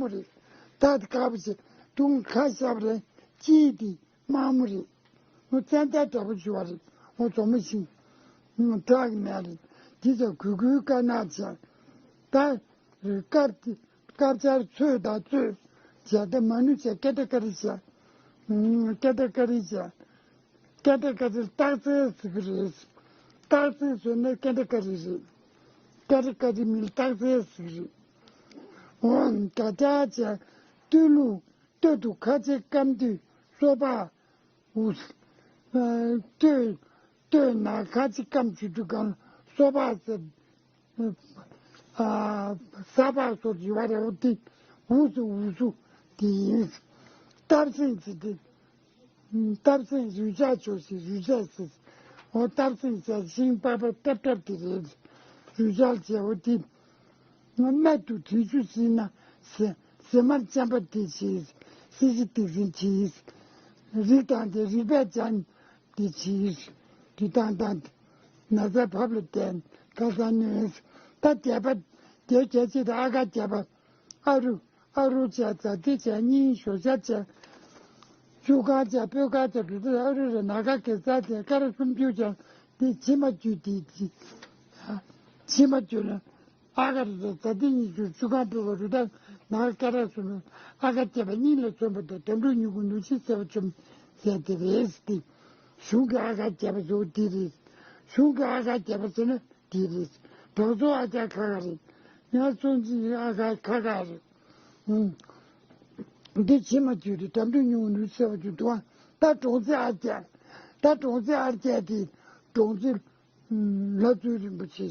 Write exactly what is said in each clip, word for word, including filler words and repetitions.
མོ་རེད། ད་དེ་དཀར་པོ་བྱས་དུང་ཁ་ཤབ་རེད། ཅིའི་དེ་དམར་མོ་རེད། ངོ་བཙན་ད་འདྲ་པོ་ཞུ་བ་རེད། ངོ་མཛོ་མོ་ཤིང་བྲག་གི་མེ་རེད། དེ་ཚོ་གུ་གུའི་དཀར་ནག་བྱས། ད་དཀར་དཀར་ཆར་ཚོས་དང་ཚོས་བྱས། ད་མ་ནུ་བྱས་ཀེ་ཏ་ཀ་རི་བྱས། ཀེ་ཏ་ཀ་རི་བྱས། ཀེ་ཏ་ཀ་རི་སྟག་རྩེ་ཟེར་གི་རེད། སྟག་རྩེ་ཟེར་ན་ཀེ་ཏ་ཀ་རི་རེད། ཀེ་ཏ་ཀ་རི་མིང་སྟག་རྩེ་ཟེར་གི་རེད། འོ་ད་ཅག་ཅག་སྟོད་ལུག་སྟོད་དུ་ཁ་ཆེ་སྐམ་དུས་སོ་པ་འུ། སྟོད་སྟོད་ན་ཁ་ཆེ་སྐམ་བྱེད་དུས་གང་སོ་པ་ཟེར། ཨ། ས་ཕག་སོགས་ཡོད་པ་རེད། འོ་དེ་འུ་སུ་འུ་སུ་དེ་ཡིན། སྟག་སེང་ཟེར་དེ། སྟག་སེང་རུས་ཆག་ཆོག་ཞིག་རུས་ཆག་ཟེར། འོ་སྟག་སེང་ཟེར་ཤིང་པགས་པ་ཏབ་ཏབ་དེ་རེད། རུས་ཆག་བྱས། འོ་དེ་སྨད་དུ་དྲིལ་ཆུ་བསིལ་ན་ཟེ་ཟེ་མར་ཅན་པ་དེ་བྱས། སྲིད་ཞི་སྟེགས་ཟིན་བྱས། རིགས་དང་དེ་རིགས་པས་ཅན། དེ་ཕྱིར་དུས་དང་ལྡན། ན་ཚ་བབ་ལ་བརྟེན་ཁ་སང་གནོད། ད་རྒྱལ་པ་རྒྱལ་རྒྱལ་ཆེ་དང་ཨ་ག་རྒྱལ་པ་ཨ་རུ་ཨ་རུ་བྱས། ཛ་ཏི་བྱས། གཉིས་ཞོ་ཤ་བྱས། ཆུ་སྒང་བྱས། སྤོས་སྒང་བྱས། གྲུ་ཚོད་ཨ་རུ་རེ་ན་ག་གེ་ས་དེ་ཀ་ར་སུམ་ཅུ་བྱས། དེ་ཕྱི་མ་རྒྱུད་དེ་ཕྱི་མ་རྒྱུད་ལ། ཨ་ག་རེ་རེད། ཛ་ཏི་གཉིས་ཀྱི་ཆུ་སྒང་སྤོས་སྒང་རུ་དང་ནང་སྐད་ར་གསུམ་ཨ་ག་རྒྱལ་པ་གཉིས་ལ་མཚོན་པ་དང་དམ་ཕྲུག་མྱུ་གུ་ནུ་ཞིག་གསལ་བ་བཅོམ་ཟེར་དེ་རེད་དེ། གཞུང་གི་ཨ་ག་རྒྱལ་པ་ཟེར་བ་དེ་རེད། གཞུང་གི་ཨ་ག་རྒྱལ་པ་ཟེར་ན་དེ་རེད། བྲག་མཚོ་ཨ་རྒྱལ་ཁ་ཁ་རེད། ཡང་སྲོང་བཙན་ཨ་ག་ཁ་ཁ་རེད། ཨུམ། འདི་ཕྱི་མ་རྒྱུད་རེད། དམ་ཕྲུག་མྱུ་གུ་ནུ་ཞིག་གསལ་བ་བཅོམ་འདུག་ཨ། ད་འབྲོང་རྩེ་ཨ་རྒྱལ། ད་འབྲོང་རྩེ་ཨ་རྒྱལ་དེ་འབྲོང་རྩེ། ལྷ་བཙུན་རིན་པོ་ཆེ།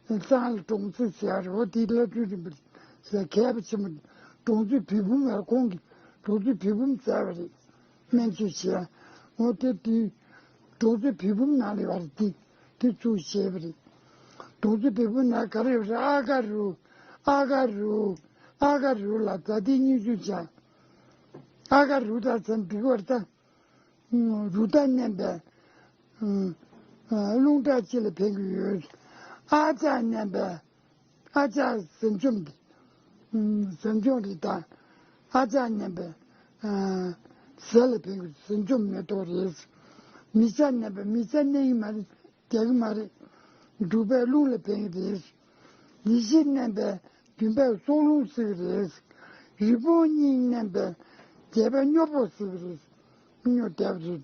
གཙང་ལ་འབྲོང་རྩེ་ཟེར་བ་རེད། འོ་དེ་ལྷ་བཙུན་རིན་པོ་ཆེ་ཟེར་མཁས་པ་ཆེན་པོ། འབྲོང་རྩེ་བེ་བུམ་བར་ཁོང་གིས་འབྲོང་རྩེ་བེ་བུམ་བཙལ་བ་རེད། སྨན་བཅོས་བྱས། འོ་དེ་དུས་འབྲོང་རྩེ་བེ་བུམ་ནང་ལ་ཡོད་རེད། དེ་དེ་ཚུར་བཞེས་པ་རེད། འབྲོང་རྩེ་བེ་བུམ་ནང་ག་རེ་ཡོད་རེད། ཨ་ག་རུ། ཨ་ག་རུ། ཨ་ག་རུ་ལ་ཛ་ཏི་སྙིང་ཆུང་བྱས། ཨ་ག་རུ་དང་ཚན་འགྲིག་པར་ད། རུ་དང་མནན་པས། རླུང་དྲག་ཕྱི་ལ་འཕེན་གྱི་ཡོད། ཨ་ཅག་མནན་པས། ཨ་ཅག་ཟན་ཆོམ་གྱི། ཟན་ཆོམ་རེད་ད། ཨ་ཅག་མནན་པས། ཟས་ལ་འཕེན་གྱི་ཟན་ཆོམ་མེ་ཏོག་རེད། མི་ཆ་མནན་པས་མི་ཆ་མནན་གྱི་མ་རེད། རྒྱག་གི་མ་རེད། འབྲུག་པས་རླུང་ལ་འཕེན་གྱི་རེད། ཡེ་ཤེས་མནན་པས་འདུན་པས་སྲོག་རླུང་བསིལ་གྱི་རེད། རི་བོང་གཉིས་མནན་པས་རྒྱལ་པོས་སྨྱོ་པོ་བསིལ་གྱི་རེད། སྨྱོ་བསྡད་པ་རེད།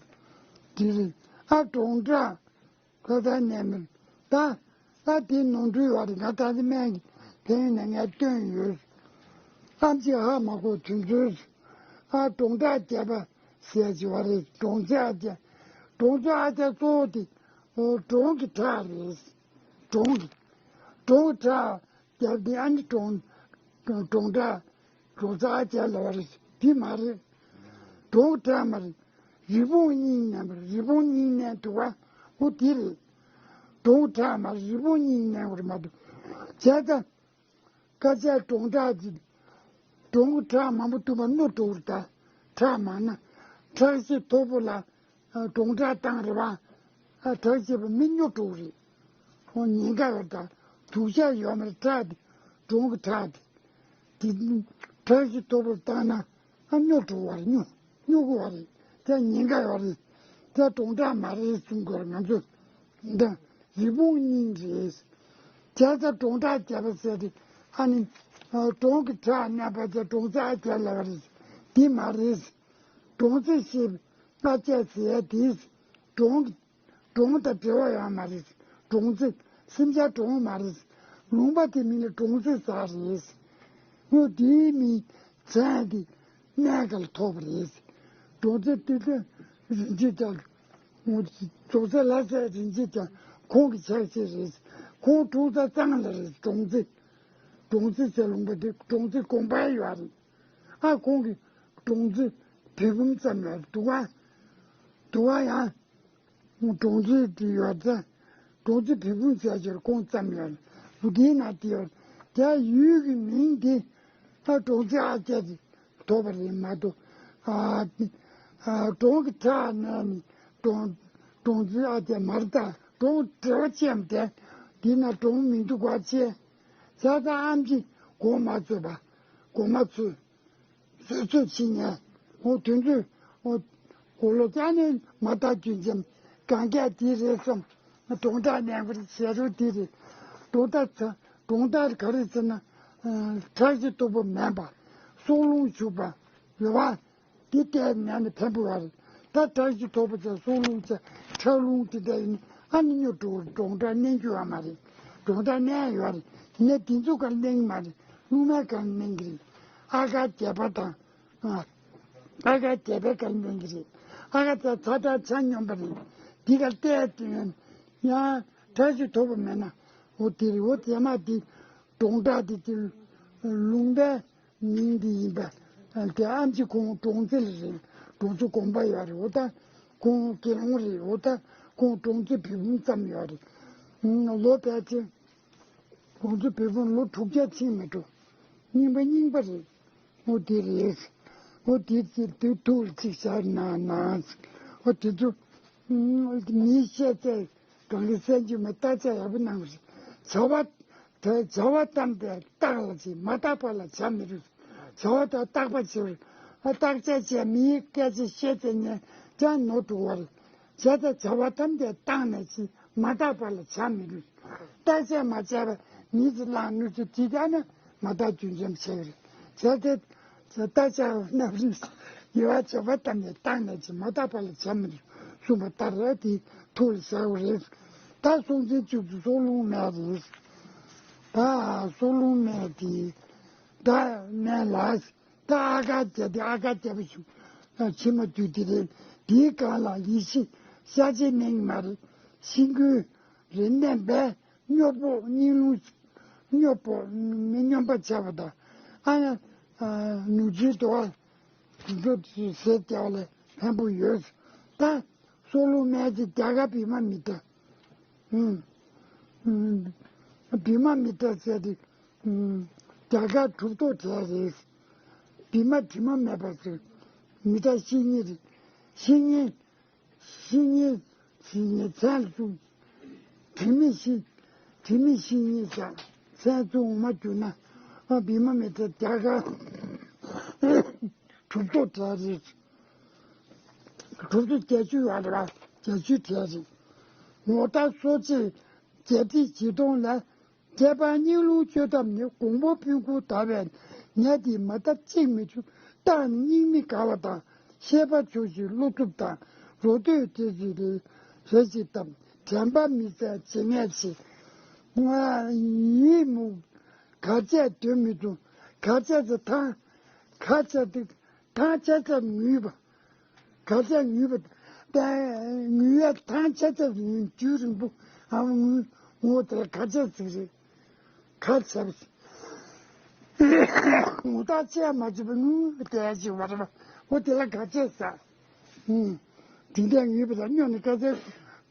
དེ་རེད། ཨ་གྲོང་བྲག་ཁ་ས་ནས་མིན། ད་ད་དེ་ནོར་འཁྲུལ་ཡོད་རེད། ང་ད་ལྟ་སྨན་གྱི་ཕན་ཡོན་ནས་ངས་སྟོན་ཡོད། ཨམ་ཆི་ཧ་མ་གོ་དུས་ཚོད། ཨ་གྲོང་བྲག་རྒྱལ་པོ་ཟེར་གྱི་བ་རེད། གྲོང་ཚེ་ཨ་རྒྱལ། གྲོང་ཚེ་ཨ་རྒྱལ་གཙོ་བོ་དེ་གྲོང་གི་བྲག་རེད། གྲོང་གི་གྲོང་བྲག་རྒྱལ་དེ་ཨ་ནི་གྲོང་གྲོང་བྲག་གྲོང་ཚེ་ཨ་རྒྱལ་ལ་བ་རེད། དེ་མ་རེད། གྲོང་བྲག་མ་རེད། རི་བོང་གཉིས་མནན་པ་རེད། རི་བོང་གཉིས་མནན་འདུག་བ། འོ་དེ་རེད། གྲོང་བྲག་མ་རེད། རི་བོང་གཉིས་མནན་པ་རེད་མ་གཏོགས། བྱས་ཙང་། ཀ་ཆ་གྲོང་བྲག་གི། གྲོང་གི་བྲག་མང་པོ་འདུག་པ་རྣོ་འགྲོ་རེད་ད། བྲག་མང་ན། བྲག་ཞིག་མཐོ་པོ་ལ། གྲོང་བྲག་བཏང་རེད་བ། བྲག་ཞིག་པ་མི་རྙོག་འགྲོ་རེད། འོ་ཉེན་ཁ་ཡོད་ད། དུག་ཤ་ཡོད་མ་རེད་བྲག་དེ། གྲོང་གི་བྲག་དེ། དེ་བྲག་ཞིག་མཐོ་པོ་ལ་བཏང་ན། ཨ་རྙོག་འགྲོ་བ་རེད། རྙོག་རྙོག་གི་བ་རེད། དེ་ཉེན་ཁ་ཡོད་རེད། དེ་གྲོང་བྲག་མ་རེད་གསུང་དགོས་རེད་ང་ཚོས། འདི་རི་བོང་གཉིས་རེད། བྱས་ཙང་གྲོང་བྲག་རྒྱལ་པོ་ཟེར་ཏེ་ཨ་ནི་གྲོང་གི་བྲག་མནན་པ་ཚེ་གྲོང་ཚེ་ཨ་རྒྱལ་ལ་བ་རེད། འདི་མ་རེད། གྲོང་ཚེ་ཞེས་ཨ་རྒྱལ་ཟེར་དེ་གྲོང་གྲོང་དང་འབྲེལ་བ་ཡོད་མ་རེད། གྲོང་ཚེ་སེམས་ཅན་གྲོང་མ་རེད། ལུང་པ་དེ་མིང་ལ་གྲོང་ཚེ་ཟེར་རེད། ངོ་དེའི་མིང་མཚན་དེ། གནས་འགའ་ལ་ཐོགས་པ་རེད། གྲོང་ཚེ་ཏི་ཏི་རིན་ཆེན་ལྕགས། རྫོགས་ཚེ་ལྷ་སྲས་རིན་ཆེན་ལྕགས་ཁོང་གི་ཕྱག་རྗེས་རེད། ཁོང་གྲོང་ཚེ་གཙང་ལ་རེད། གྲོང་ཚེ། གྲོང་ཚེ་ཟེར་ལུང་པ་དེ་གྲོང་ཚེ་དགོན་པ་ཡོད་རེད། ཨ་ཁོང་གི་གྲོང་ཚེ་བེ་བུམ་ཙམ་ཡོད་འདུག་ཨ། འདུག་ཨ་ཡང་། གྲོང་ཚོའི་དེ་ཡོད་ཚད། གྲོང་ཚོ་བེ་བུམ་ཟེར་གྱི་ཁོང་ཙམ་ཡོད། འདིའི་ནང་དེ་ཡོད། དེ་ཡུལ་གྱི་མིང་དེ་ཨ་གྲོང་ཚོའི་ཨ་ཅག་དེ་ཐོགས་པ་རེད་མ་གཏོགས། ཨ་ཨ་གྲོང་གི་ཁྲག་ནས་ནི་གྲོང་གྲོང་ཚོའི་ཨ་ཅག་མ་རེད་ད། གྲོང་འབྲེལ་བ་ཆེ་མ་དེ་འདི་ན་གྲོང་མི་འདུག་ག་ཆེ། བྱས་ཙང་ཨམ་ཆི་གོ་མ་ཆོད་པ། སྒོ་མ་ཚོས། ཚོད་ཚོད་ཕྱིན་ནས། འོ་དེ་ཚོས། འོ། འོ་ལོ་ཙཱ་ནས་མ་དག་རྒྱུན་འབྱམས་གང་གས་དེ་རེད་བསམ། སྒྲུང་གྲགས་གནས་པར་ཞལ་རོ་དེ་རེད། སྒྲུང་གྲགས་ཚ། སྒྲུང་གྲགས་ག་རེ་ཟེར་ན། ཁྲག་ཤེད་མཐོ་པོ་མེད་པ། སྲོག་རླུང་ཞུགས་པ། ཡོད་པ། དེ་ལྟས་ན་ནི་ཕན་པོ་ཡོད་རེད། ད་ཁྲག་ཤེད་མཐོ་པོ་བྱས་སྲོག་རླུང་བྱས་ཁྲག་རླུང་དེ་འདྲ་ཡིན་ན་ཨ་ནི་སྨྱོ་འགྲོ་སྒྲུང་གྲགས་གནས་རྒྱུ་ཡོད་མ་རེད། སྒྲུང་གྲགས་གནས་ཡོད་རེད། ཡིན་ན་དེ་ཚོ་ག་གནས་ཀྱི་མ་རེད། སློབ་མའི་ག་གནས་ཀྱི་རེད། ཨ་ག་བརྒྱད་པ་དང་། ཨ་ག་བརྒྱད་པའི་ག་གནས་ཀྱི་རེད། ཨ་ག་ཚ་ཚ་དང་ཆ་སྙོམས་པ་རེད། འདི་ག་ལྟས་དུས་ཡང་ཁྲག་ཤེད་མཐོ་པོ་མེད་ན། འོ་དེ་རེད། འོ་དེ་མ་དེ་སྒྲུང་གྲགས་དེ་དེ་ལུང་པའི་མིང་འདི་ཡིན་པ། དེ་ཨམ་ཆི་ཁོང་གྲོང་ཚེ་ལ་རེད། གྲོང་ཚོ་དགོན་པ་ཡོད་རེད། འོ་ད་ཁོང་དགེ་སློང་རེད། འོ་ད་ཁོང་གྲོང་ཚོ་བོད་ཕུང་ཙམ་ཡོད་རེད། ལོ་ཕལ་ཆེར་གྲོང་ཚོ་བོད་ཕུང་ལོ་དྲུག་བརྒྱ་ཕྱིན་མི་འགྲོ། རྙིང་པ་རྙིང་པ་རེད། འོ་དེ་རེད། འོ་དེ་ཚེ་དུས་ཐུག་ལ་ཅིག་བཞག་ན་ན། འོ་དེ་ཚོ་མིའི་བཤད་ཚད་གང་གི་གསན་རྒྱུ་མེད། རྟགས་ཆ་ཡག་པོ་གནང་བ་རེད། བྱ་བ། བྱ་བ་བཏང་སྟེ་རྟགས་ལ་བྱེད། མ་རྟག་པ་ལ་བྱ་མི་རུང་། བྱ་བ་དང་རྟག་པ་བྱེད་པར། རྟགས་ཆ་བྱས་མིའི་སྐད་ཆ་བཤད་ཚེ་ནས་ཀྱང་ནོར་འགྲོ་བ་རེད། བྱས་ཙང་བྱ་བ་ཐམས་ཅད་བཏང་ནས་བྱེད། མ་རྟག་པ་ལ་བྱ་མི་རུང་། རྟགས་ཆ་མ་བྱས་པ་མིས་བླངས་ནུས་ཚུལ་བྲིས་བཞག་ན་མ་རྟག་རྒྱུན་འབྱམས་བྱས་པ་རེད། བྱས་ཙང་། རྟགས་ཆ་རྣམ་རིག་ཡོད་པ་བྱ་བ་ཐམས་ཅད་བཏང་ནས་བྱེད། མ་རྟག་པ་ལ་བྱ་མི་རུང་གསུངས་པ་ལྟར་དེ་ཐུགས་ལ་བཞག་པ་རེད། ད་སྲོག་འཛིན་བཅུ་ཚོ་སྲོག་རླུང་མེ་རེད། ད་སྲོག་རླུང་མེ་དེ་ད་མེ་ལ། ད་ཨ་ག་བརྒྱད་དེ་ཨ་ག་བརྒྱད་པ་ཞུ། ཕྱི་མ་དུས་དེ་རེད། དེའི་སྒང་ལ་ཡེ་ཤེས་ཤར་ཕྱིན་གནས་མ་རེད། ཤིང་ཀུན་རེ་གནས་པས་སྨྱོ་པོ་གཉིས་ལུང་། སྨྱོ་པོ་མི་སྨྱོན་པ་བྱས་པ་དང་། ཨ་ཡ། ནུ་ཆུའི་དོ། འགྲོ་ཟས་རྒྱག་ལ་ཕན་པོ་ཡོད། ད་སྲོག་རླུང་མེ་དེ་རྒྱ་གར་བི་མ་མི་ཏྲ། ཨུམ། ཨུམ། བི་མ་མི་ཏྲ་ཟེར་དེ། ཨུམ། རྒྱ་གར་གྲུབ་ཐོབ་གྲས་རེད། བི་མ་དྲི་མ་མེད་པ་ཟེར། མི་ཏྲ་བཤེས་གཉེན་རེད། བཤེས་གཉེན། བཤེས་གཉེན། བཤེས་གཉེན་མཚན་ལ་བཙུགས། དྲི་མེད་བཤེས། དྲི་མེད་བཤེས་གཉེན་ཟེར་མཚན་བཙུགས་འོང་མ་གྱུར་ན། ཨ་བི་མ་མི་ཏྲ་རྒྱ་གར་གྲུབ་ཐོབ་གྲས་རེད། གྲུབ་ཐོབ་བརྒྱད་ཅུ་ཡོད་རེད་པ། བརྒྱད་ཅུའི་གྲས་རེད། ངོ་མཚར་སོ་སྐྱེས་བརྒྱད་ཁྲི་བཞི་སྟོང་ལ། ཁྱད་པར་གཉིས་ལུང་བཅོས་ཐབས་ནི། དགོངས་པ་ཕུང་ཁུག་དག་པས་ཉ་དེ་མ་བཏབ་གཅིག་མི་བྱུང་། རྟགས་ནི་སྙིགས་མའི་དགའ་བ་དང་། ཤེས་པ་ཆོས་ཀྱི་བློ་སྟོབས་དང་། རོ་སྟོད་དེ་ཚོས་རེ་ཞིག་བཏབ། དྲན་པ་མི་ཚར་བྱེད་ངེས་ཆེ། ང་ཡིད་མུག་གར་བྱས་སྡོད་མི་ཚུགས། གར་བྱས་ཚེ་ཐང་། གར་བྱས་ཏེ་ཐང་ཆ་ཚ་ངུས་པ། གར་བྱས་ངུས་པ། ད་ངུས་ཡ་ཐང་ཆ་ཚ་ངུས། དུས་རིང་པོ་ཨ་མ་ངུས། ངོ་དེ་ལ་གར་བྱས་ཟིག་རེད། གར་བྱས་པ། ངུ་ཐག་ཆད་མ་ཆོད་པ་ངུས་བསྡད་ཅིག་བར་བ། འོ་དེ་ལ་གར་བྱས་ཟ། ཨུམ། དེ་འདྲ་ངུས་པ་དང་སྨྱོ་ནི་སྐད་ཆ།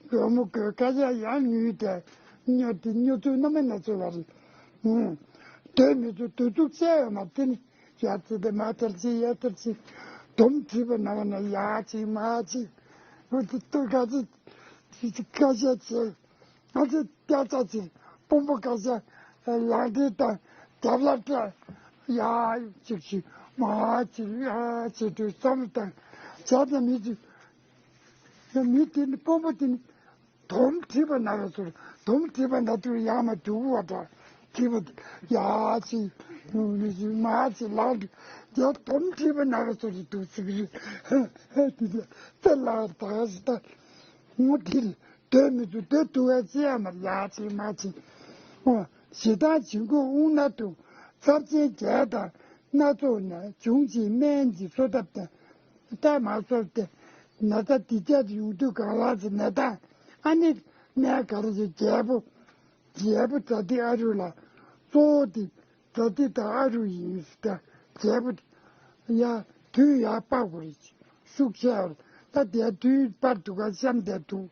སྒོར་མོ་དགོས་སྐད་ཆ་ཡང་ངུས་ཏེ། སྨྱོ་དེ་སྨྱོ་ཚུལ་རྣམ་པ་སྣ་ཚོགས་པ་རེད། ཨུམ། སྡོད་མི་ཚུགས། སྡོད་ཚུགས་བྱས་ཡོད་མ་དེ་ནི། ཡ་ཙི་དེ་མ་ཐར་ཅི་ཡ་ཐར་ཅི། དོམ་བྲིས་པ་ན་བ་ན་ཡ་ཅི་མ་ཅི། འོ་དེ་ལྟོས་ག་ཅི། ཅི་ཅི་སྐད་ཆ་བྱས། ང་ཚོ་སྐད་ཆ་ཅིག་དཔོན་པོ་སྐད་ཆ་ལག་འདི་དང་རྒྱབ་ལ་སྤྲད། ཡ་ཅིག་ཅིག་མ་ཅིག་ཡ་ཅིག་དུས་བསམ་བློ་བཏང་བྱས་ཏེ་མི་ཅིག་མི་དེ་ནི་དཔོན་པོ་དེ་ནི་དོམ་བྲིས་པ་ན་བ་ཚོར་དོམ་བྲིས་པ་ན་དུ་ཡ་མ་དུ་བ་འདྲ་བྲིས་པ་ཡ་ཅིག་མ་ཅིག་མ་ཅིག་ལག་འདི་ཡ་དོམ་བྲིས་པ་ན་བ་ཚོར་དུ་ཚིག་རེད། དེ་ལ་ད་ད་ངོ་དེ་རེད། སྡོད་མི་ཚུགས། སྡོད་ཐུབ་པའི་ཅི་ཡང་མ་རེད། ཡ་ཅིག་མ་ཅིག་འོ། ཞེ་སྡང་བྱིང་རྒོད་དབུགས་ནག་དུ། ཚབས་ཆེན་བརྒྱད་དང་སྣ་ཚོགས་ནད། འབྱུང་ཕྱིར་སྨན་གྱི་གསོ་ཐབས་དང་། ད་མ་གསོ་སྟེ། ན་ཚ་འདི་བརྒྱད་ཡོང་དུས་གང་ལགས་ཀྱི་ནད་དང་། ཨ་ནི་སྨན་ག་རེ་ཞིག་རྒྱལ་པོ། རྒྱལ་པོ་དགྲ་འདུལ་ཨ་རུ་ལ། གཙོ་བོ་དེ་དགྲ་འདུལ་དང་ཨ་རུ་ཡིན་ཟེར། ད་རྒྱལ་པོ་ཡ་དུས་ཡར་སྤར་དགོས་རེད། ཤུགས་ཆེ་བར་ད་དེ་དུས་སྤར་འདུག་ག་གཤམ་དེ་འདུག་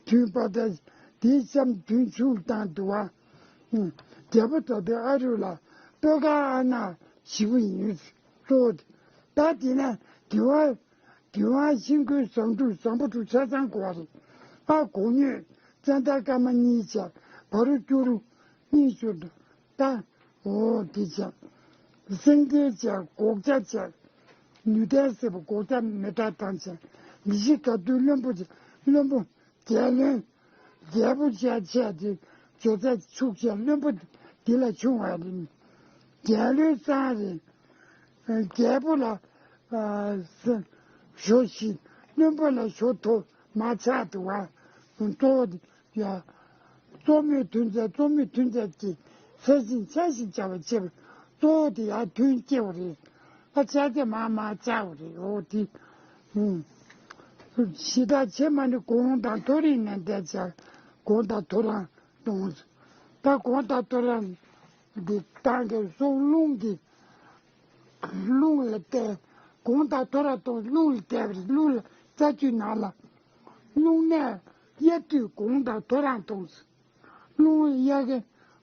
དུས་སྤར་ད་དེའི་གཤམ་དུས་ཆུང་བཏང་འདུག་ག་རྒྱལ་པོ་དགྲ་འདུལ་ཨ་རུ་ལ་སྤོས་དཀར་ཨ་ནག་བཞི་པོ་ཡིན། གཙོ་བོ་དེ་ད་དེ་ནས་དེ་བ། དེ་བ་ཤིང་ཀུན་བཟང་དྲུག་བཟང་པོ་དྲུག་ཆ་ཚང་དགོས་པ་རེད། ཨ་གོ་སྙོད་ཙན་དན་སྐར་མ་གཉིས་བྱས། བ་རུ་སྐྱུ་རུ་གཉིས་བཅུ་དང་། ད་འོ་དེ་བྱས། སེང་ལྡེང་བྱས། སྒོག་ལྕགས་བྱས། ནུས་ལྡན་སྲིན་པོ་སྒོག་ལྕགས་མེ་སྟག་དང་བྱས། མི་ཤི་དགའ་སྟོན་བློན་པོ་བྱས། བློན་པོ་རྒྱལ་བློན། རྒྱལ་པོ་བྱས་བྱས་ཏེ་ཇོ་བོ་རྩེ་ཕྱུག་བྱས། བློན་པོ་འདི་ལ་ཆུང་བ་རེད། རྒྱལ་བློན་གསང་རེད། རྒྱལ་པོ་ལ་ཨ་ས་ཞོ་བཞི། བློན་པོ་ལ་ཞོ་དོ་མ་ཆག་འདུག་བ། གཙོ་བོ་དེ་ཡ། གཙོ་མོས་མཐུན་རྐྱེན། གཙོ་མོས་མཐུན་རྐྱེན་གྱིས་ས་ཞིང་ཆ་ཞིག་བྱ་བ་བྱེད་པ། གཙོ་བོ་དེ་ཡར་མཐུན་སྐྱེ་བ་རེད། ཨ་ཆ་ཆ་མ་མ་ཆག་བ་རེད། འོ་དེ། ཨུམ། ཞེ་དྲག་ཆེ་མ་ནི་གོང་དང་མཐོ་རིང་ནས་འདས་བྱ། གོང་དང་མཐོ་རང་གཏོང་། ད་གོང་དང་མཐོ་རང་འདི་བཏང་གི་སོང་། རླུང་གི་རླུང་ལ་བརྟེན། གོང་དང་མཐོ་རང་གཏོང་། རླུང་ལ་བརྟེན་པ་རེད། རླུང་ལ་རྩ་རྒྱུས་ནང་ལ། རླུང་ནད་གཡབ་དུས་གོང་དང་མཐོ་རང་གཏོང་། རླུང་གཡབ་མཁན་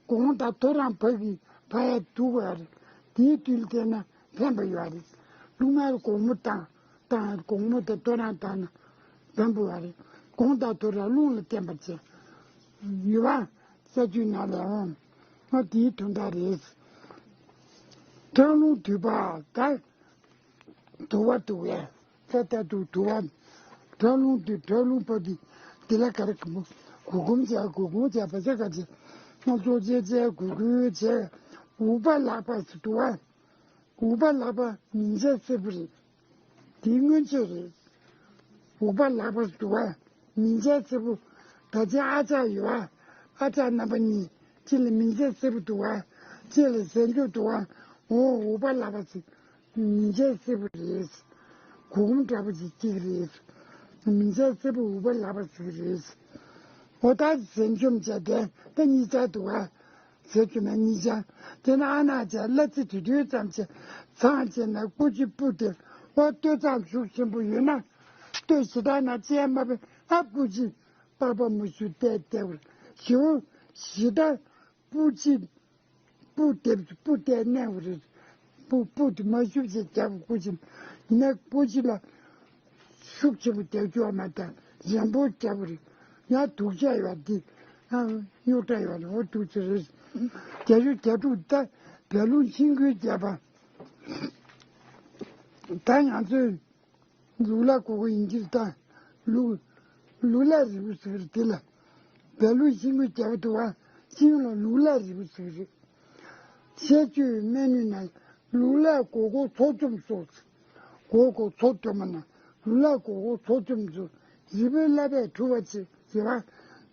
གོང་དང་མཐོ་རང་བབས་ཀྱི་བབས་ཡ་འདུག་པ་རེད། དེའི་དུས་ལ་བལྟས་ན་ཕན་པ་ཡོད་རེད། རླུང་ནད་གོང་མོ་བཏང་། དང་གོང་མོ་དང་མཐོ་རང་བཏང་ན་བདམས་པ་རེད། གོང་དང་མཐོ་རང་རླུང་ལ་བརྟེན་པ་བྱས། ཡོད་པ་ས་རྒྱུས་ནང་ལས་འོང་། ང་དེའི་དོན་དག་རེད། ཁྲག་རླུང་དུད་པ་ད་དུ་བ་དུ་བས་ད་ད་དུ་དུ་བ། ཁྲག་རླུང་དུ་ཁྲག་རླུང་པ་དུ། དེ་ལ་ག་རེ་གུ་གུ་གུམ་བྱས། གུ་གུམ་བྱས། བ་ཅ་ག་བྱས། ང་ཚོ་བྱས་བྱས་གུ་གུ་བྱས། འུག་པ་ལག་པ་སུ་དུ་བ། འུག་པ་ལག་པ་མིང་ཅན་སེར་པོ་རེད། དེ་སྔོན་ཆད་རེད། འུག་པ་ལག་པ་འདུག་པ། མིང་ཅན་སེར་པོ། ད་ཅི་ཨ་ཅག་ཡོད་པ། ཨ་ཅག་རྣམ་པ་གཉིས། གཅིག་ལ་མིང་ཅན་སེར་པོ་འདུག་པ། གཅིག་ལ་ཟས་མཆོག་འདུག་པ། འོ་འུག་པ་ལག་པ་ཟེར། མིང་ཅན་སེར་པོ་རེད། གུ་གུམ་འདྲ་པོ་ཅིག་གཅིག་རེད། མིང་ཅན་སེར་པོ་འུག་པ་ལག་པ་ཟེར་གི་རེད། འོ་ད་ཟས་མཆོག་བྱས་ཏེ་ད་གཉིས་ཆ་འདུག་པ། ཟེར་གྱི་ན་གཉིས་ཆ། དེ་ན་ཨ་ན་བྱས། གླ་རྩི་དུས་དུས་ཙམ་བྱས། ཚང་བྱས་ན་སྤུ་གཅིག་སྤུ་དེ། འོ་སྟོད་འཚངས་ཤུགས་ཆེན་པོ་ཡོད་ན། སྟོད་ཞེ་དྲག་ན་བཅད་མ་པའི་ཨ་སྤུ་གཅིག་པགས་པ་མ་ཞུ་བལྟས་བལྟས་པར། ཞེའུ་ཞེ་དྲག་སྤུ་གཅིག་སྤུ་དེབ་སྤུ་བལྟས་གནས་པ་རེད། སྤུ་སྤུ་དེ་མ་ཞུ་བྱས་རྒྱབ་སྤུ་གཅིག་ནས་སྤུ་གཅིག་ལ། ཤུགས་ཆེན་པོ་རྒྱག་རྒྱུ་བ་མ་ད་རན་པོ་རྒྱག་པ་རེད། ཡང་སྡུག་ཅག་ཡོད་དེ། ཨ་རྙོག་དྲ་ཡོད་རེད། འོ་སྡུག་ཅག་རེད། རྒྱ་ཡུལ་རྒྱ་ཕྲུག་ད་བལ་ལུང་ཤིང་ཀུན་རྒྱས་པ། ད་ང་ཚོའི་ལུག་ལ་གོ་གོ་ཡིན་གྱི་ད་ལུག་ལུག་ལ་རིལ་བུ་ཟེར་དེ་ལ་བལ་ལུང་ཤིང་ཀུན་རྒྱས་པ་དུ་བ་ཤིང་ལ་ལུག་ལ་རིལ་བུ་ཟེར་རེད། བཤད་རྒྱུད་སྨན་ནུས་ན་ལུག་ལ་གོ་གོ་ཚོགས་བཅོམ་སོགས། གོ་གོ་ཚོགས་བཅོམ་མ་ན་ལུག་ལ་གོ་གོ་ཚོགས་བཅོམ་ཚོ་རིལ་བུའི་བསླབ་པས་གྲུབ་པ་ཆེ་ཟེར་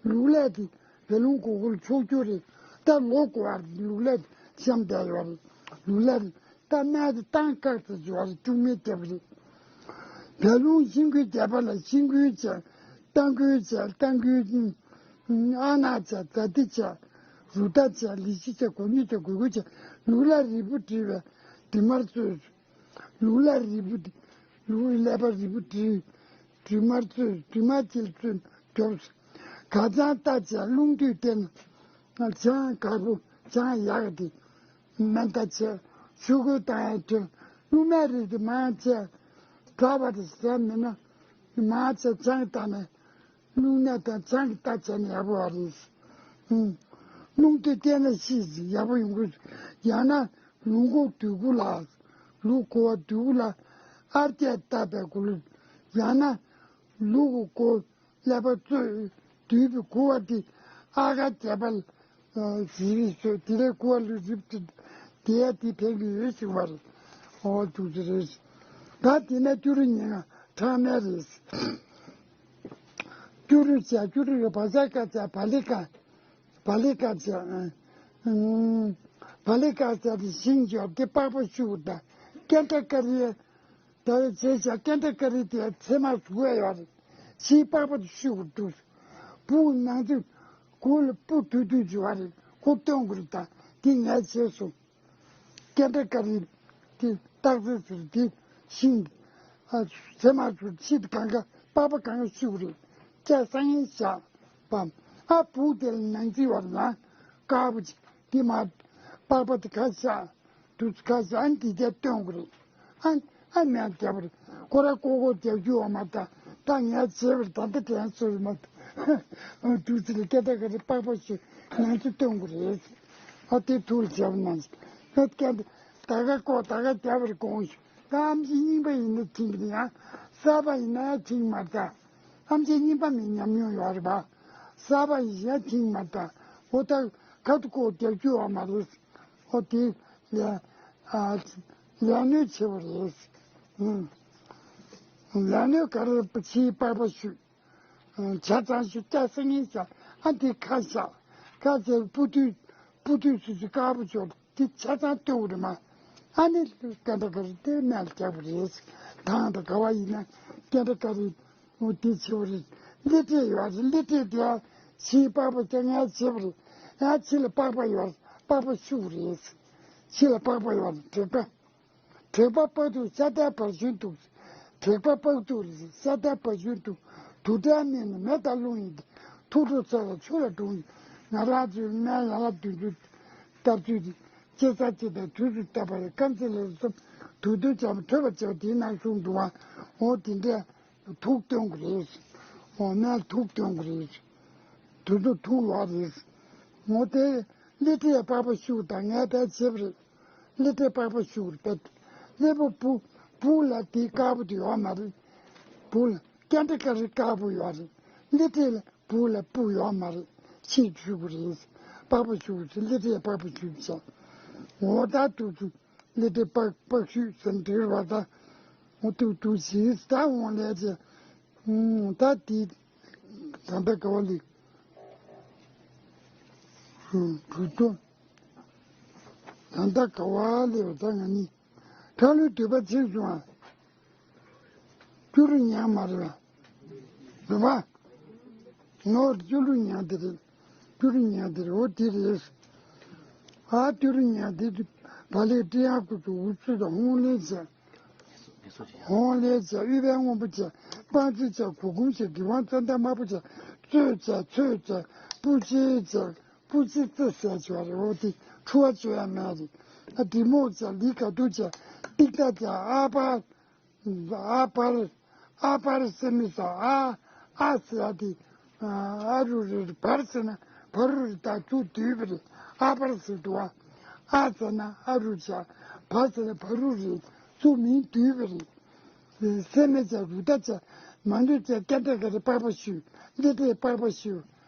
བ། ལུག་ལ་དེ་བལ་ལུང་གོ་གོར་ཕྱོགས་བཅུ་རེད། ད་ལོ་གོ་བར་ལུག་ལ་བཤམས་བསྡད་ཡོད་རེད། ལུག་ལ་ད་སྨན་དེ་བཏང་བཀག་ཙམ་ཡོད་རེད། སྐྱུག་མེད་རྒྱབ་རེད། བལ་ལུང་ཤིང་ཀུན་རྒྱས་པ་ལ་ཤིང་ཀུན་བྱས། རྟ་ཀུན་བྱས། རྟ་ཀུན་ཨ་ན་བྱས། ཛ་ཏི་བྱས། རུ་ཏ་བྱས། ལི་ཤི་བྱས། གོ་ཉི་བྱས། གོས་གོས་བྱས། ལུག་ལ་རིལ་བུ་བྲིས་པའི་དྲི་མར་བཙོས། ལུག་ལ་རིལ་བུ་དེ། ལུག་ཀླད་པ་རིལ་བུ་དྲི་དྲི་མར་བཙོས། དྲི་མ་ཅིལ་བཙོས་རྒྱོབ། ག་ཆང་རྟ་བྱས། རླུང་དུས་བསྟེན་ན་ཆང་དཀར་པོ་ཆང་ཡག་དེ་མེ་མདའ་བྱས། ཆུ་ཁོལ་བཏང་ཡག་བྲེལ། རླུང་ནད་རིགས་དེ་མང་ཆེ་དྲག་པ་དེ་ཟས་མིན་ན་མང་ཆེ་ཆང་བཏང་ནས། རླུང་ནད་དང་ཆང་གི་རྟ་བྱས་ན་ཡག་པོ་བ་རེད། ཨུམ། རླུང་དེ་བསྟེན་ན་ཤི་ཡག་པོ་ཡོང་གི། ཡང་ན་ལུག་མགོ་དུད་ཁུ་ལ། ལུག་མགོ་བ་དུད་ཁུ་ལ་ཨར་ཀྱད་བཏབ་པའི་གུ་ལུ། ཡང་ན་ལུག་གི་མགོ་ཀླད་པ་བཙོས་དུད་པའི་ཁུ་བ་དེ་ཨ་ཁ་བྱས་པ་ལ། ཟི་རི་སོ་དེ་ལས་ཁུ་བ་ལུ་རིབ་ཏུ་དེ་ཡ་དེ་ཕན་གི་ཡོད་ཟེར་བ་རེད། ཨོ་འདུག་ཟེར་རེད། ད་དེ་ནས་སྐྱུ་རུ་ཉེ་ང་ཁྲག་སྨན་རེད། སྐྱུ་རུ་བྱས། སྐྱུ་རུ་ཡོད། བ་ཟ་ཀ་བྱས། བ་ལི་ཀ་བ་ལི་ཀ་བྱས། ཨ་ཨ་བ་ལི་ཀ་བྱས་དེ་ཤིང་བྱས་དེ་པགས་པ་བཤུ་དང་། ཀེན་ཏྲ་ཀ་རི་ད་བྱས་བྱས། ཀེན་ཏྲ་ཀ་རི་དེ་ཚེར་མ་ཟུག་ཡ་ཡོད་རེད། ཕྱིའི་པགས་པ་དེ་བཤུ་དགོས་འདུག་སྤུ་ནང་ཚུད་གུ་ལ་སྤུ་དུད་དུད་བྱས་པ་རེད། ཁོ་སྟོན་དགོས་རེད། ད་དེ་ངས་བྱས་སོང་། ཀེན་ཏྲ་ཀ་རི་དེ་སྟག་རྩེ་ཟེར་དེ་ཤིང་ཨ་ཚེར་མ་ཚུར་ཕྱི་དེ་གང་ག་པགས་པ་གང་ག་བཤུ་རེད། སྐྱ་སང་ཡིན་བཞག་པ། ཨ་སྤུ་དེ་ལ་ནང་རྩི་བར་ལ་དཀར་པོ་ཅིག་དེ་མ་པགས་པ་དེ་ཁ་བཞག་དུས་ཁ་བཞག་ཨ་འདི་དེ་སྟོན་དགོས་རེད། ཨ་ཨ་མེད་རྒྱབ་རེད། ཁོ་ར་ཀོ་ཀོ་རྒྱབ་རྒྱུ་འོ་མ་ད་ད་ངས་བྱས་པར་ད་ལྟ་དྲན་སོང་མ་ད་དུས་ཚོད་ལ་སྐད་ད་ག་རེ་པགས་པ་ཞིག་ནང་རྩི་སྟོན་དགོས་རེད། ཨ་དེ་ཐུགས་ལ་བྱས་པ་ནང་བཞིན་ཨ་སྐད་ད། ད་ག་ཀོ་ད་ག་རྒྱབ་པར་དགོངས་ཞུ། ད་ཨམ་ཆི་རྙིང་པ་ཡིན་ན་ཁྱིམ་གྱི་ཡང་གསར་པ་ཡིན་ན་ཁྱིམ་མ་ད། ཨམ་ཆི་རྙིང་པ་མི་ཉམས་མྱོང་ཡོད་རེད་པ། གསར་པ་ཡིན་ཡང་ཁྱིམ་མ་ད། འོ་ད་ཁ་ཐུག་ཀོ་རྒྱབ་རྒྱུ་ཡོད་མ་རེད། འོ་དེ་ལས་ཨ་ལས་གནོད་ཆེ་བ་རེད། ཨུམ། ལས་གནོད་ག་རེ་ཕྱིའི་པགས་པ་བཤུས། ཆ་ཚང་ཞིག་སྐྱ་སེང་ངེ་ཤ། ཨ་འདི་ཁ་ཤ། ཁ་ཟེར་སྤུ་དུས་སྤུ་དུས་སུ་སུ་དཀར་པོ་ཅོག་འདི་ཆ་ཚང་ལྟོས་རེ་མ། ཨ་ནི་སྐད་འདྲ་ག་རེ་དེ་མལ་རྒྱག་པ་རེད། ཐང་དང་ག་བ་ཡིན་ན་སྐད་འདྲ་ག་རེ་འོ་དེ་ཆེ་བ་རེད། གླི་སྤྲད་ཡོད་རེད། གླི་སྤྲད་དེ་ཕྱིའི་པགས་པ་སྐྱ་ངལ་བྱེད་པ་རེད། ཡང་ཕྱི་ལ་པགས་པ་ཡོད་རེད། པགས་པ་ཤུགས་རེད། ཕྱི་ལ་པགས་པ་ཡོད་རེད་དྲེག་པ། དྲེག་པ་པགས་དུག་ཤ་དལ་བར་ཤིང་དུག། དྲེག་པ་པགས་དུག་ལ་ཤ་དལ་བར་ཤིང་དུག། དུག་དྲག་སྨན་ནི་མེ་དང་རླུང་ཡིན་ཏེ། ཐུགས་སྤྲོ་ཚེ་ལ་ཆུ་ལ་འགྲོ་ཡིན། ང་རང་ཚོའི་སྨན་ཡན་ལག་བདུན་ཅུ་བཏབ་ཚུལ་དེ་ཅི་ཟ་ཅི་དང་དུས་སུ་བཏབ་པ་ལ་སྐམ་ཚིག་ལ་སོགས་དུག་དུག་ཅམ་ཐོས་པ་བྱ་བ་དེའི་ནང་གསུངས་འདུག་བ། འོ་དེ་འདྲས་དུག་སྟོན་དགོས་རེད། འོ་སྨན་དུག་སྟོན་དགོས་རེད། དུས་ཚོད་ཐུག་ཡོད་རེད། ངོ་དེ་གླི་སྤྲད་པགས་པ་ཤུགས་དང་ངལ་དལ་བྱེད་པ་རེད། གླི་སྤྲད་པགས་པ་ཤུགས་རེད་པས། གླི་པོ་བུ་བུ་ལ་དེ་དཀར་པོ་དེ་ཡོད་མ་རེད། བུ་ལ་སྐྱ་འདྲ་དཀར་རེ་དཀར་པོ་ཡོད་རེད། གླི་སྤྲད་ལ་བུ་ལ་སྤུ་ཡོད་མ་རེད། ཕྱིས་ཤུགས་རེད། པགས་པ་ཤུགས་རེད། གླི་སྤྲད་པགས་པ་ཤུགས་བྱས། ངོ་ད་དུས་ཚོད་གླི་སྤྲད་པགས་པགས་ཤུགས་ཟེར་འདྲི་བ་ད། ངོ་དུས་དུས་ཤིག་ད་འོང་ལས་བྱས། ད་དེ་ད་ལྟ་ག་བ་ལི། བུ་ཏོ། ད་ལྟ་ག་བ་ལི་བ་ད་ང་ནི། ཁ་ལུས་དུད་པ་ཚིག་བྱུང་བ། སྐྱུ་རུ་ཉག་མ་རེད་བ། རེད་བ། ངོ་སྐྱུ་རུ་ཉག་དེ་རེད། སྐྱུ་རུ་ཉག་དེ་རེད། འོ་དེ་རེད། ཨ་སྐྱུ་རུ་ཉག་དེ་བ་ལས་ཀྲི་ཡང་ཀུ་ཏུ་འུ་ཚུ་དང་ཧོང་ལེ་བྱས། ཧོང་ལེ་བྱས། ཨུཏྤལ་སྔོན་པོ་བྱས། སྤང་རྩི་བྱས། གུར་གུམ་བྱས། གྲི་ཝང་ཙན་དན་དམར་པོ་བྱས། གཙོད་བྱས། ཚོད་བྱས། སྤུ་ཅི་བྱས། སྤུ་ཅི་རྩི་བྱས་བྱས་རེད། འོ་དེ་འཁྲུ་བ་བཅོ་ཡ་མེད་རེད། ཨ་འབྲི་མོག་བྱས། ལི་ག་དུ་བྱས། ཏིག་ཏ་བྱས། ཨ་པ། ཨ་པར། ཨ་པར་ཟེར་མི་ས་ཨ། ཨ་ཟེར་ཡ་དེ། ཨ་རུ་རེད། བར་ཟེར་ན་བ་རུ་རེད། ད་ཚུར་བསྡུས་པ་རེད། ཨ་པར་ཟེར་འདུག་བ། ཨ་ཟེར་ན་ཨ་རུ་བྱ། བ་ཟེར་ན་བ་རུ་རེད། ཚུར་མིང་བསྡུས་པ་རེད། སེ་མེ་བྱ། རུ་ཏ་བྱ། མ་ནུ་བྱ། སྐད་འདྲ་ག་རེ་པགས་པ་ཤུ། འདི་འདྲའི་པགས་པ་ཤུ།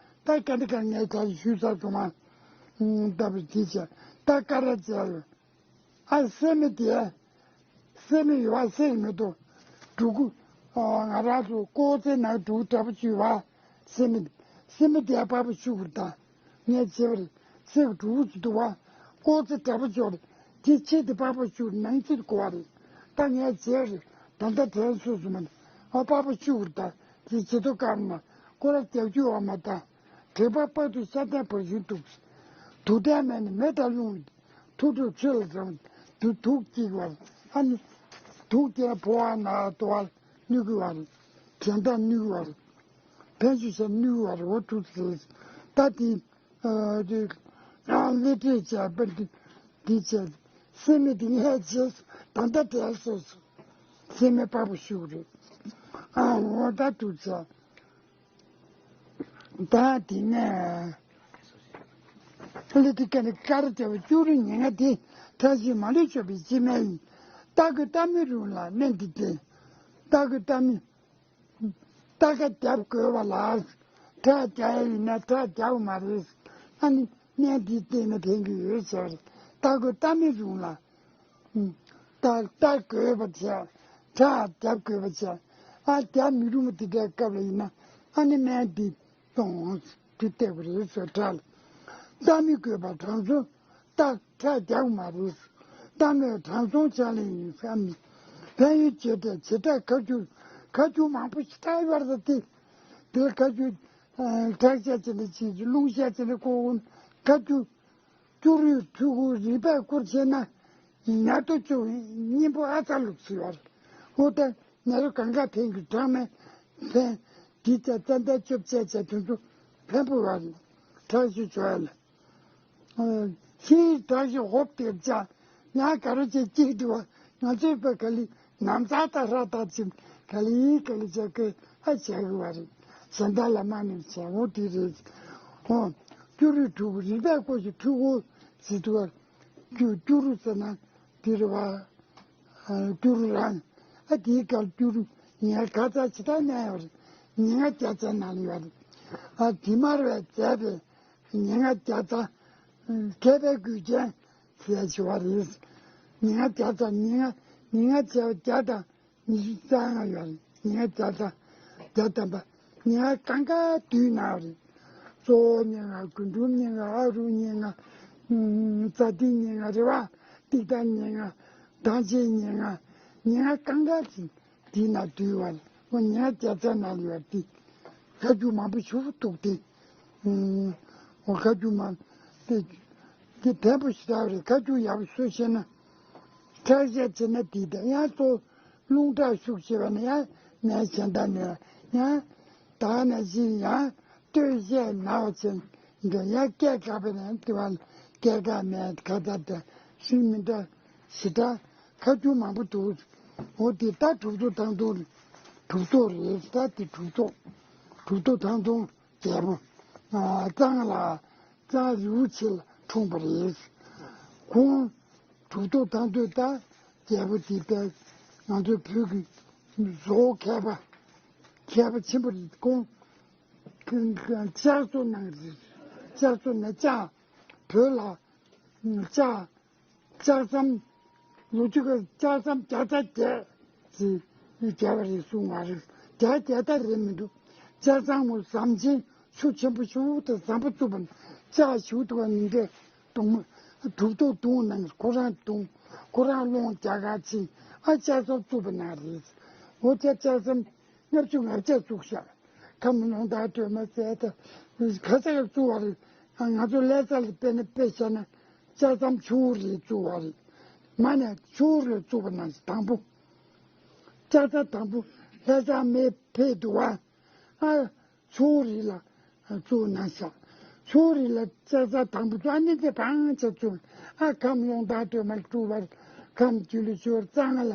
ད་སྐད་འདྲ་ག་ངས་ད་ཞུས་ཚར་སོང་ང་། ལྟ་བུ་འདི་བྱ། ད་ཀ་ར་བྱ། ཨ་སེ་མེ་དེ། སེ་མེ་ཡོད་ཨ་སེ་མེ་དོ། འབྲུ་གུ། ང་རང་ཚོ་ཀོ་ཙེ་ནང་འབྲུ་གུ་འདྲ་པོ་བཅུ་བ། སེ་མེ། སེ་མེ་དེ་པགས་པ་ཤུ་གུར་ད། ངས་བྱེད་པར་སེ་གུ་འབྲུ་གུ་ཅི་འདུག་བ། ཀོ་ཙེ་འདྲ་པོ་ཅོར། དེ་ཕྱེ་དེ་པགས་པ་ཤུ་ནང་ཚིག་གོ་བ་རེད། ད་ངས་བྱེད་རེད། ད་ལྟ་དྲན་སོ་སོ་མ། ཨ་པགས་པ་ཤུ་གུར་ད། དེ་བྱེད་དོ་ཀར་མ། ཀོ་ར་རྒྱག་རྒྱུ་བ་མ་ད། དྲེག་པ་པགས་དུ་ཤ་དལ་བར་ཤིང་དུག། དུག་དྲག་སྨན་ནི་མེ་དང་རླུང་། ཐུགས་སྤྲོ་ཚེ་ལ་འགྲངས། དུག་དུག་སྐྱེ་བར། ཨ་ནི། དུག་སྐྱེ་ན་ཕོ་བ་ན་ལྟོ་བ་གནོད་ཀྱི་བ་རེད། གྱེན་ཐག་གནོད་ཀྱི་བ་རེད། ཕན་ཆུ་ཤ་གནོད་ཀྱི་བ་རེད། འོ་དུག་ཟེར། ད་དེ། ཨ་དེ། ཨ་ལེ་ཏྲེ་བྱས་པ་འདི་འདི་བྱས། སེ་མེ་འདི་ངས་བྱས་སོ། ད་ལྟ་དྲན་སོ་སོ། སེ་མེ་པགས་པ་ཤུ་རེད། ཨ་འོ་ད་དུག་བྱས། ད་དེ་ནས་ལི་ཏི་ཀ་ནི་ཀར་ཏེ་བ་ཅུ་རུ་ཉེ་ང་དེ་ཐ་ཞིག་མ་ལུས་ཆོག་པའི་སྤྱི་སྨན་ཡིན། རྟ་གོས་རྟ་མི་རུང་ལ་སྨན་འདི་བསྟེན། རྟ་གོས་རྟ་མི། རྟ་ཁ་རྒྱབ་དགོས་པ་ལ། ཁྲག་རྒྱག་ཡ་ཡིན་ན་ཁྲག་རྒྱག་མ་རེད། ཨ་ནི་སྨན་འདི་བསྟེན་ན་ཕན་གྱི་ཡོད་ཟེར། རྟ་གོས་རྟ་མི་རུང་ལ། རྟ་རྟ་དགོས་པ་བྱས། ཁྲག་རྒྱབ་དགོས་པ་བྱས། ཨ་རྒྱབ་མི་རུང་བ་དེ་འདྲའི་སྐབས་ལ་ཡིན་ན་ཨ་ནི་སྨན་འདི་གཏོང་དུ་བལྟས་པ་རེད་ཟེར་གྲགས་ལ། རྟ་མི་དགོས་པ་དྲང་སྲོང་རྟ་ཁྲག་རྒྱག་མ་རེད། རྟ་མོས་དྲང་སྲོང་ཕྱག་ལེན་ཡིན་བསམ་ནས། ཕན་ཡོན་བྱེད་འབྲས་བྱེ་བྲག་ཁ་སྐྱུར་ཁ་སྐྱུར་མང་པོ་ཞིག་བཏགས་ཡོད་རེད་དེ། དེ་ཁ་སྐྱུར་ཁྲག་ཤ་བྱས་ནས་བྱས་རླུང་ཤ་བྱས་ནས་ཁོ་ཁ་སྐྱུར། སྐྱུ་རུས་ཕྲུ་གུ་རིག་པས་བསྐུར་བྱས་ན། ཉ་ཏོ་ཅུ་གཉེན་པོ་ཨ་ཙ་ལུག་སུ་ཡོད་རེད། འོ་ད་ཉ་རོ་གང་ག་ཕན་གྱི་གྲངས་མེད་ཕན། དེ་ལྟར་ཙན་དན་བཅོ་བརྒྱད་བྱས་དེ་ཚོ་ཕན་པོ་ཡོད་རེད། དྲག་ཤུགས་བྱོས་ལ། ཤིང་དྲག་ཤུགས་ཧོབ་སྟེར་བྱ། ཉ་ག་རོ་བྱས་གཅིག་འདུག་བ། ང་ཚོའི་བ་ག་ལི་ནམ་ཚ་ད་ཧྲ་ད་ཅིམ་ག་ལི་ག་ལི་བྱ་གི་ཨ་བྱ་གི་བ་རེད། གཞན་དག་ལ་མ་ནུས་བྱ་འོ་དེ་རེད། ཨོ། སྐྱུ་རུས་ཕྲུ་གུ་རིག་པས་བསྐུར་ཞིང་ཕྲུ་གུ་ཟེར་དུས་བ། སྐྱུ་སྐྱུ་རུ་ཟེར་ན། དེ་རེད་བ། སྐྱུ་རུ་རང་། ཨ་དེའི་སྐབས་སྐྱུ་རུ་ཉེར་ཁ་ཚ་ཇི་ལྟར་གནས་ཡོད་རེད། ཉེར་ལྔ་བརྒྱ་ཚ་ནང་ལ་ཡོད་རེད། ཨ་དེ་མར་བས་མཛད་པའི་ཉེར་ལྔ་བརྒྱ་ཚ། མཁས་པའི་རྒྱུད་ཅན་ཟེར་ཞུ་བ་རེད། ཉེར་ལྔ་བརྒྱ་ཚ། ཉེར་ལྔ་ཉེར་ལྔ་བརྒྱ་བརྒྱ་དང་ཉི་ཤུ་རྩ་ལྔ་ཡོད་རེད། ཉེར་ལྔ་བརྒྱ་ཚ། བརྒྱ་ཐམ་པ། ཉེར་ལྔ་གང་ག་བསྡུས་ན་རེད། གཙོ་བོ་ཉེར་ལྔ། རྒུན་འབྲུམ་ཉེར་ལྔ། ཨ་རུ་ཉེར་ལྔ། ཙ་ཏི་ཉེར་ལྔ་རེད་བ། ཏིག་ཏ་ཉེར་ལྔ། མདངས་ཆེན་ཉེར་ལྔ། ཉེར་ལྔ་གང་ག་ཅིག་དེའི་ནང་བསྡུས་པ་རེད། འོ་ཉེར་ལྔ་བརྒྱ་ཚ་ནང་ལ་ཡོད་དེ། ཁ་རྒྱུན་མང་པོ་ཞིག་འདུག་སྟེ། ཨུམ། འོ་ཁ་རྒྱུན་མང་དེ་དེ་བེམ་པོ་ཞེ་དྲག་རེད། ཁ་རྒྱུན་ཡག་པོ་བཟོ་ཤེས་ན། ཁྲག་ཤེད་ཆེ་ན་དེ་དང་ཡང་གཙོ་རླུང་ཁྲག་ཤུགས་ཆེ་བ་ན་ཡང་ནད་གཞན་དག་ནས་ཡང་དག་ནང་བཞིན་ཡང་སྟོད་གཞས་ན་བ་ཅན་འདི་ཡང་སྐད་དགའ་བས་ན་དེ་བ་སྐད་དགའ་མེད་ཁ་ད་དེ་ཤིང་མི་འདྲ་ཞེ་དྲག་ཁ་རྒྱུན་མང་པོ་འདུག་འོ་དེ་ད་གྲུབ་ཐོབ་ཐང་སྟོང་། གྲུབ་ཐོབ་རེད། ད་དེ་གྲུབ་ཐོབ། གྲུབ་ཐོབ་ཐང་སྟོང་། རྒྱལ་པོ། ཨ་གཙང་ལ། གཙང་རི་བོ་ཆེ་ལ་འཁྲུངས་པ་རེད། ཁོང་གྲུབ་ཐོབ་ཐང་སྟོང་ད་རྒྱལ་པོ་དེ་ལྟར་ང་ཚོའི་བོད་ཀྱི་བཟོ་བོ་མཁས་པ། མཁས་པ་ཆེན་པོ་རེད། ཁོང་ལྕགས་བཟོ་གནང་རེད། ལྕགས་བཟོ་ནས་ལྕགས། བོད་ལ་ལྕགས། ལྕགས་ཟམ། ལོ་རྒྱུས་ཀྱི་ལྕགས་ཟམ་བརྒྱ་ཆ་བརྒྱད་ཅིག་བརྒྱབ་པ་རེད་གསུང་བ་རེད། བརྒྱ་བརྒྱ་ད་རེད་མི་འདུག་ལྕགས་ཟམ་ངོ་ཟམ་ཆེན་ཆུ་ཆེན་པོ་ཞིག་དང་ཟམ་པ་བཙུགས་པ་ནི་ལྕགས་ཞིག་འདུག་བ་མི་འདྲ། གདུང་མ་གྲུབ་ཐོབ་གདུང་ནང་ཁོ་རང་གདུང་ཁོ་རང་སློང་རྒྱ་གར་ཕྱིན། ཨ་ལྕགས་ཟམ་བཙུགས་པ་ན་རེད། འོ་ལྕགས་ལྕགས་ཟམ་ལྔ་བཅུ་ང་བརྒྱད་བཙུགས་ཤག་ཁམས་ལུང་དང་སྒྲོལ་མ་ཟེར་ཏེ་ག་ས་ག་བཙུགས་པ་རེད། ང་ཚོ་ལྷ་ས་ལ་དཔེར་ན་དཔེ་བཞག་ན་ལྕགས་ཟམ་ཆུ་བོ་རེད་བཙུགས་པ་རེད། མ་ནས་ཆུ་བོ་རེད་བཙུགས་པ་ན་དང་པོ། ལྕགས་ཟམ་དང་པོ་ལྷ་ས་མེ་ཕེབས་འདུག་བ། ཨ་ཆུ་བོ་རེད་ལ་བཙུགས་གནང་ཤག་ཆུ་བོ་རེད་ལ་ལྕགས་ཟམ་དང་པོ་བཙུགས། ཨ་ནི་དེ་བང་ཆ་བཙུགས། ཨ་ཁམས་ལུང་དང་སྒྲོལ་མ་བཙུགས་པ་རེད། ཁམས་ཆུ་ལུ་ཆུ་བོ་གཙང་ལ་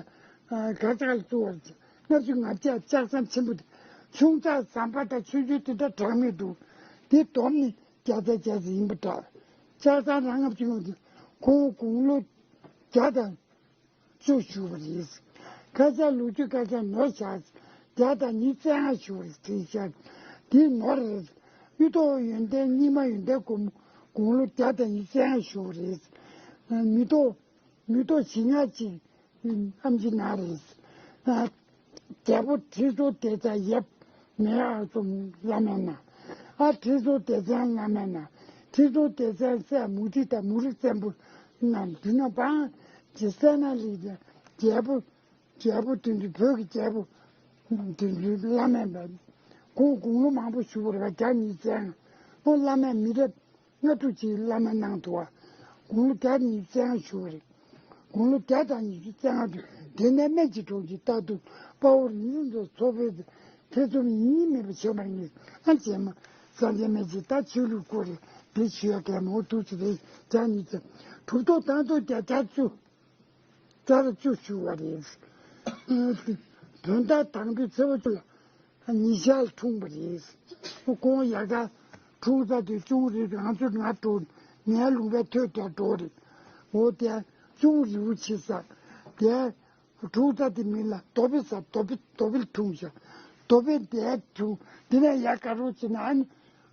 ག་ས་ག་ལ་བཙུགས་པ་རེད། ལྔ་བཅུ་ང་བརྒྱད་ལྕགས་ཟམ་ཆེན་པོ་དེ། ཆུང་ཙག་ཟམ་པ་དང་ཆུང་ཆུང་དེ་འདྲ་གྲངས་མེད་འདུག་དེ་བསྡོམས་ནས་བརྒྱ་ཆ་བརྒྱ་ཡིན་པ་འདྲ། ལྕགས་ཟམ་རང་ལྔ་བཅུ་ང་བརྒྱད། ཁོང་དགུང་ལོ་བརྒྱ་དང་བཅུ་བཞུགས་པ་རེད། ཁ་ཤས་ལོ་རྒྱུས་ཁ་ཤས་ནོར་བཞག་བརྒྱ་དང་ཉི་ཤུ་རྩ་ལྔ་བཞུགས་པ་རེད་བྲིས་ཤག་དེ་ནོར་རེད། གཡུ་ཐོག་ཡོན་ཏན་རྙིང་མ་ཡོན་ཏན་སྒོར་མོ་དགུང་ལོ་བརྒྱ་དང་ཉི་ཤུ་རྩ་ལྔ་བཞུགས་པ་རེད། མི་ཐོག་མི་ཐོག་བཞི་ལྔ་གཅིག་ཨམ་ཆི་ན་རེད། རྒྱལ་པོ་ཁྲི་སྲོང་ལྡེ་བཙན་ཡབ་མེས་ཨག་ཚོམ་བླ་མའི་ནང་། ཨ་ཁྲི་སྲོང་ལྡེ་བཙན་བླ་མའི་ནང་། ཁྲི་སྲོང་ལྡེ་བཙན་སྲས་མུ་ཏིག་དང་མུ་རི་བཙན་པོ་རྣམས་འདི་ན་བང་ཇི་སྲས་ན་ལི་རྒྱལ་པོ། རྒྱལ་པོ་དོན་གྲུབ། བོད་ཀྱི་རྒྱལ་པོ་དོན་གྲུབ་བླ་མའི་བང་། ཁོང་དགུང་ལོ་མང་པོ་བཞུགས་པ་རེད་པ། བརྒྱ་ཉི་ཤུ་རྩ་ལྔ། ཁོང་བླ་མའི་མི་རབས་ལྔ་དྲུག་ཅིག་བླ་མ་གནང་འདུག་བ། དགུང་ལོ་བརྒྱ་ཉི་ཤུ་རྩ་ལྔ་བཞུགས་པ་རེད། དགུང་ལོ་བརྒྱ་དང་ཉི་ཤུ་རྩ་ལྔ་དུས་དེ་ནས་སྨན་གྱི་གྲོགས་ཀྱི་རྟག་ཏུ་དཔའ་བོ་རིག་འཛིན་མཚོ་ཕེབས་ཏེ་ཐེ་ཚོམ་ཡིན་མིན་མེད་པ་བྱས་པར་ངེས། ཨ་ཅེ་མ་སངས་རྒྱས་སྨན་གྱི་ད་ཆོས་ལུགས་སྐོར་རེད། འདི་ཞུ་ཡ་གལ་མོ་འདུག་ཅི་རེད། བརྒྱ་ཉི་ཤུ་གྲུབ་ཐོབ་དང་ཐོག་བརྒྱ་ཆ་བཅུ། བརྒྱ་དང་བཅུ་བཞུགས་པ་རེད། བོད་ཟླ་དང་པོའི་ཚེས་པ་བཅུ་ལ་ཉི་ཤར་ལ་འཁྲུངས་པ་རེད། ཁོང་ཡལ་ག་འཁྲུངས་ས་དུས་ཅུང་རི་རི་ང་ཚོ་ང་འགྲོ་ངའི་ལུང་པའི་ཐོད་དེ་འགྲོ་རེད། འོ་དེ་ཅུང་རི་བོ་ཆེ་ས་དེ་འཁྲུངས་ས་དེ་མིང་ལ་རྡོ་པེ་ས་རྡོ་པེ་རྡོ་པེ་ལ་འཁྲུངས་ཤག་རྡོ་པེ་དེ་འཁྲུངས་དེ་ནས་ཡལ་ག་རོ་ཆེ་ན་ཨ་ནི་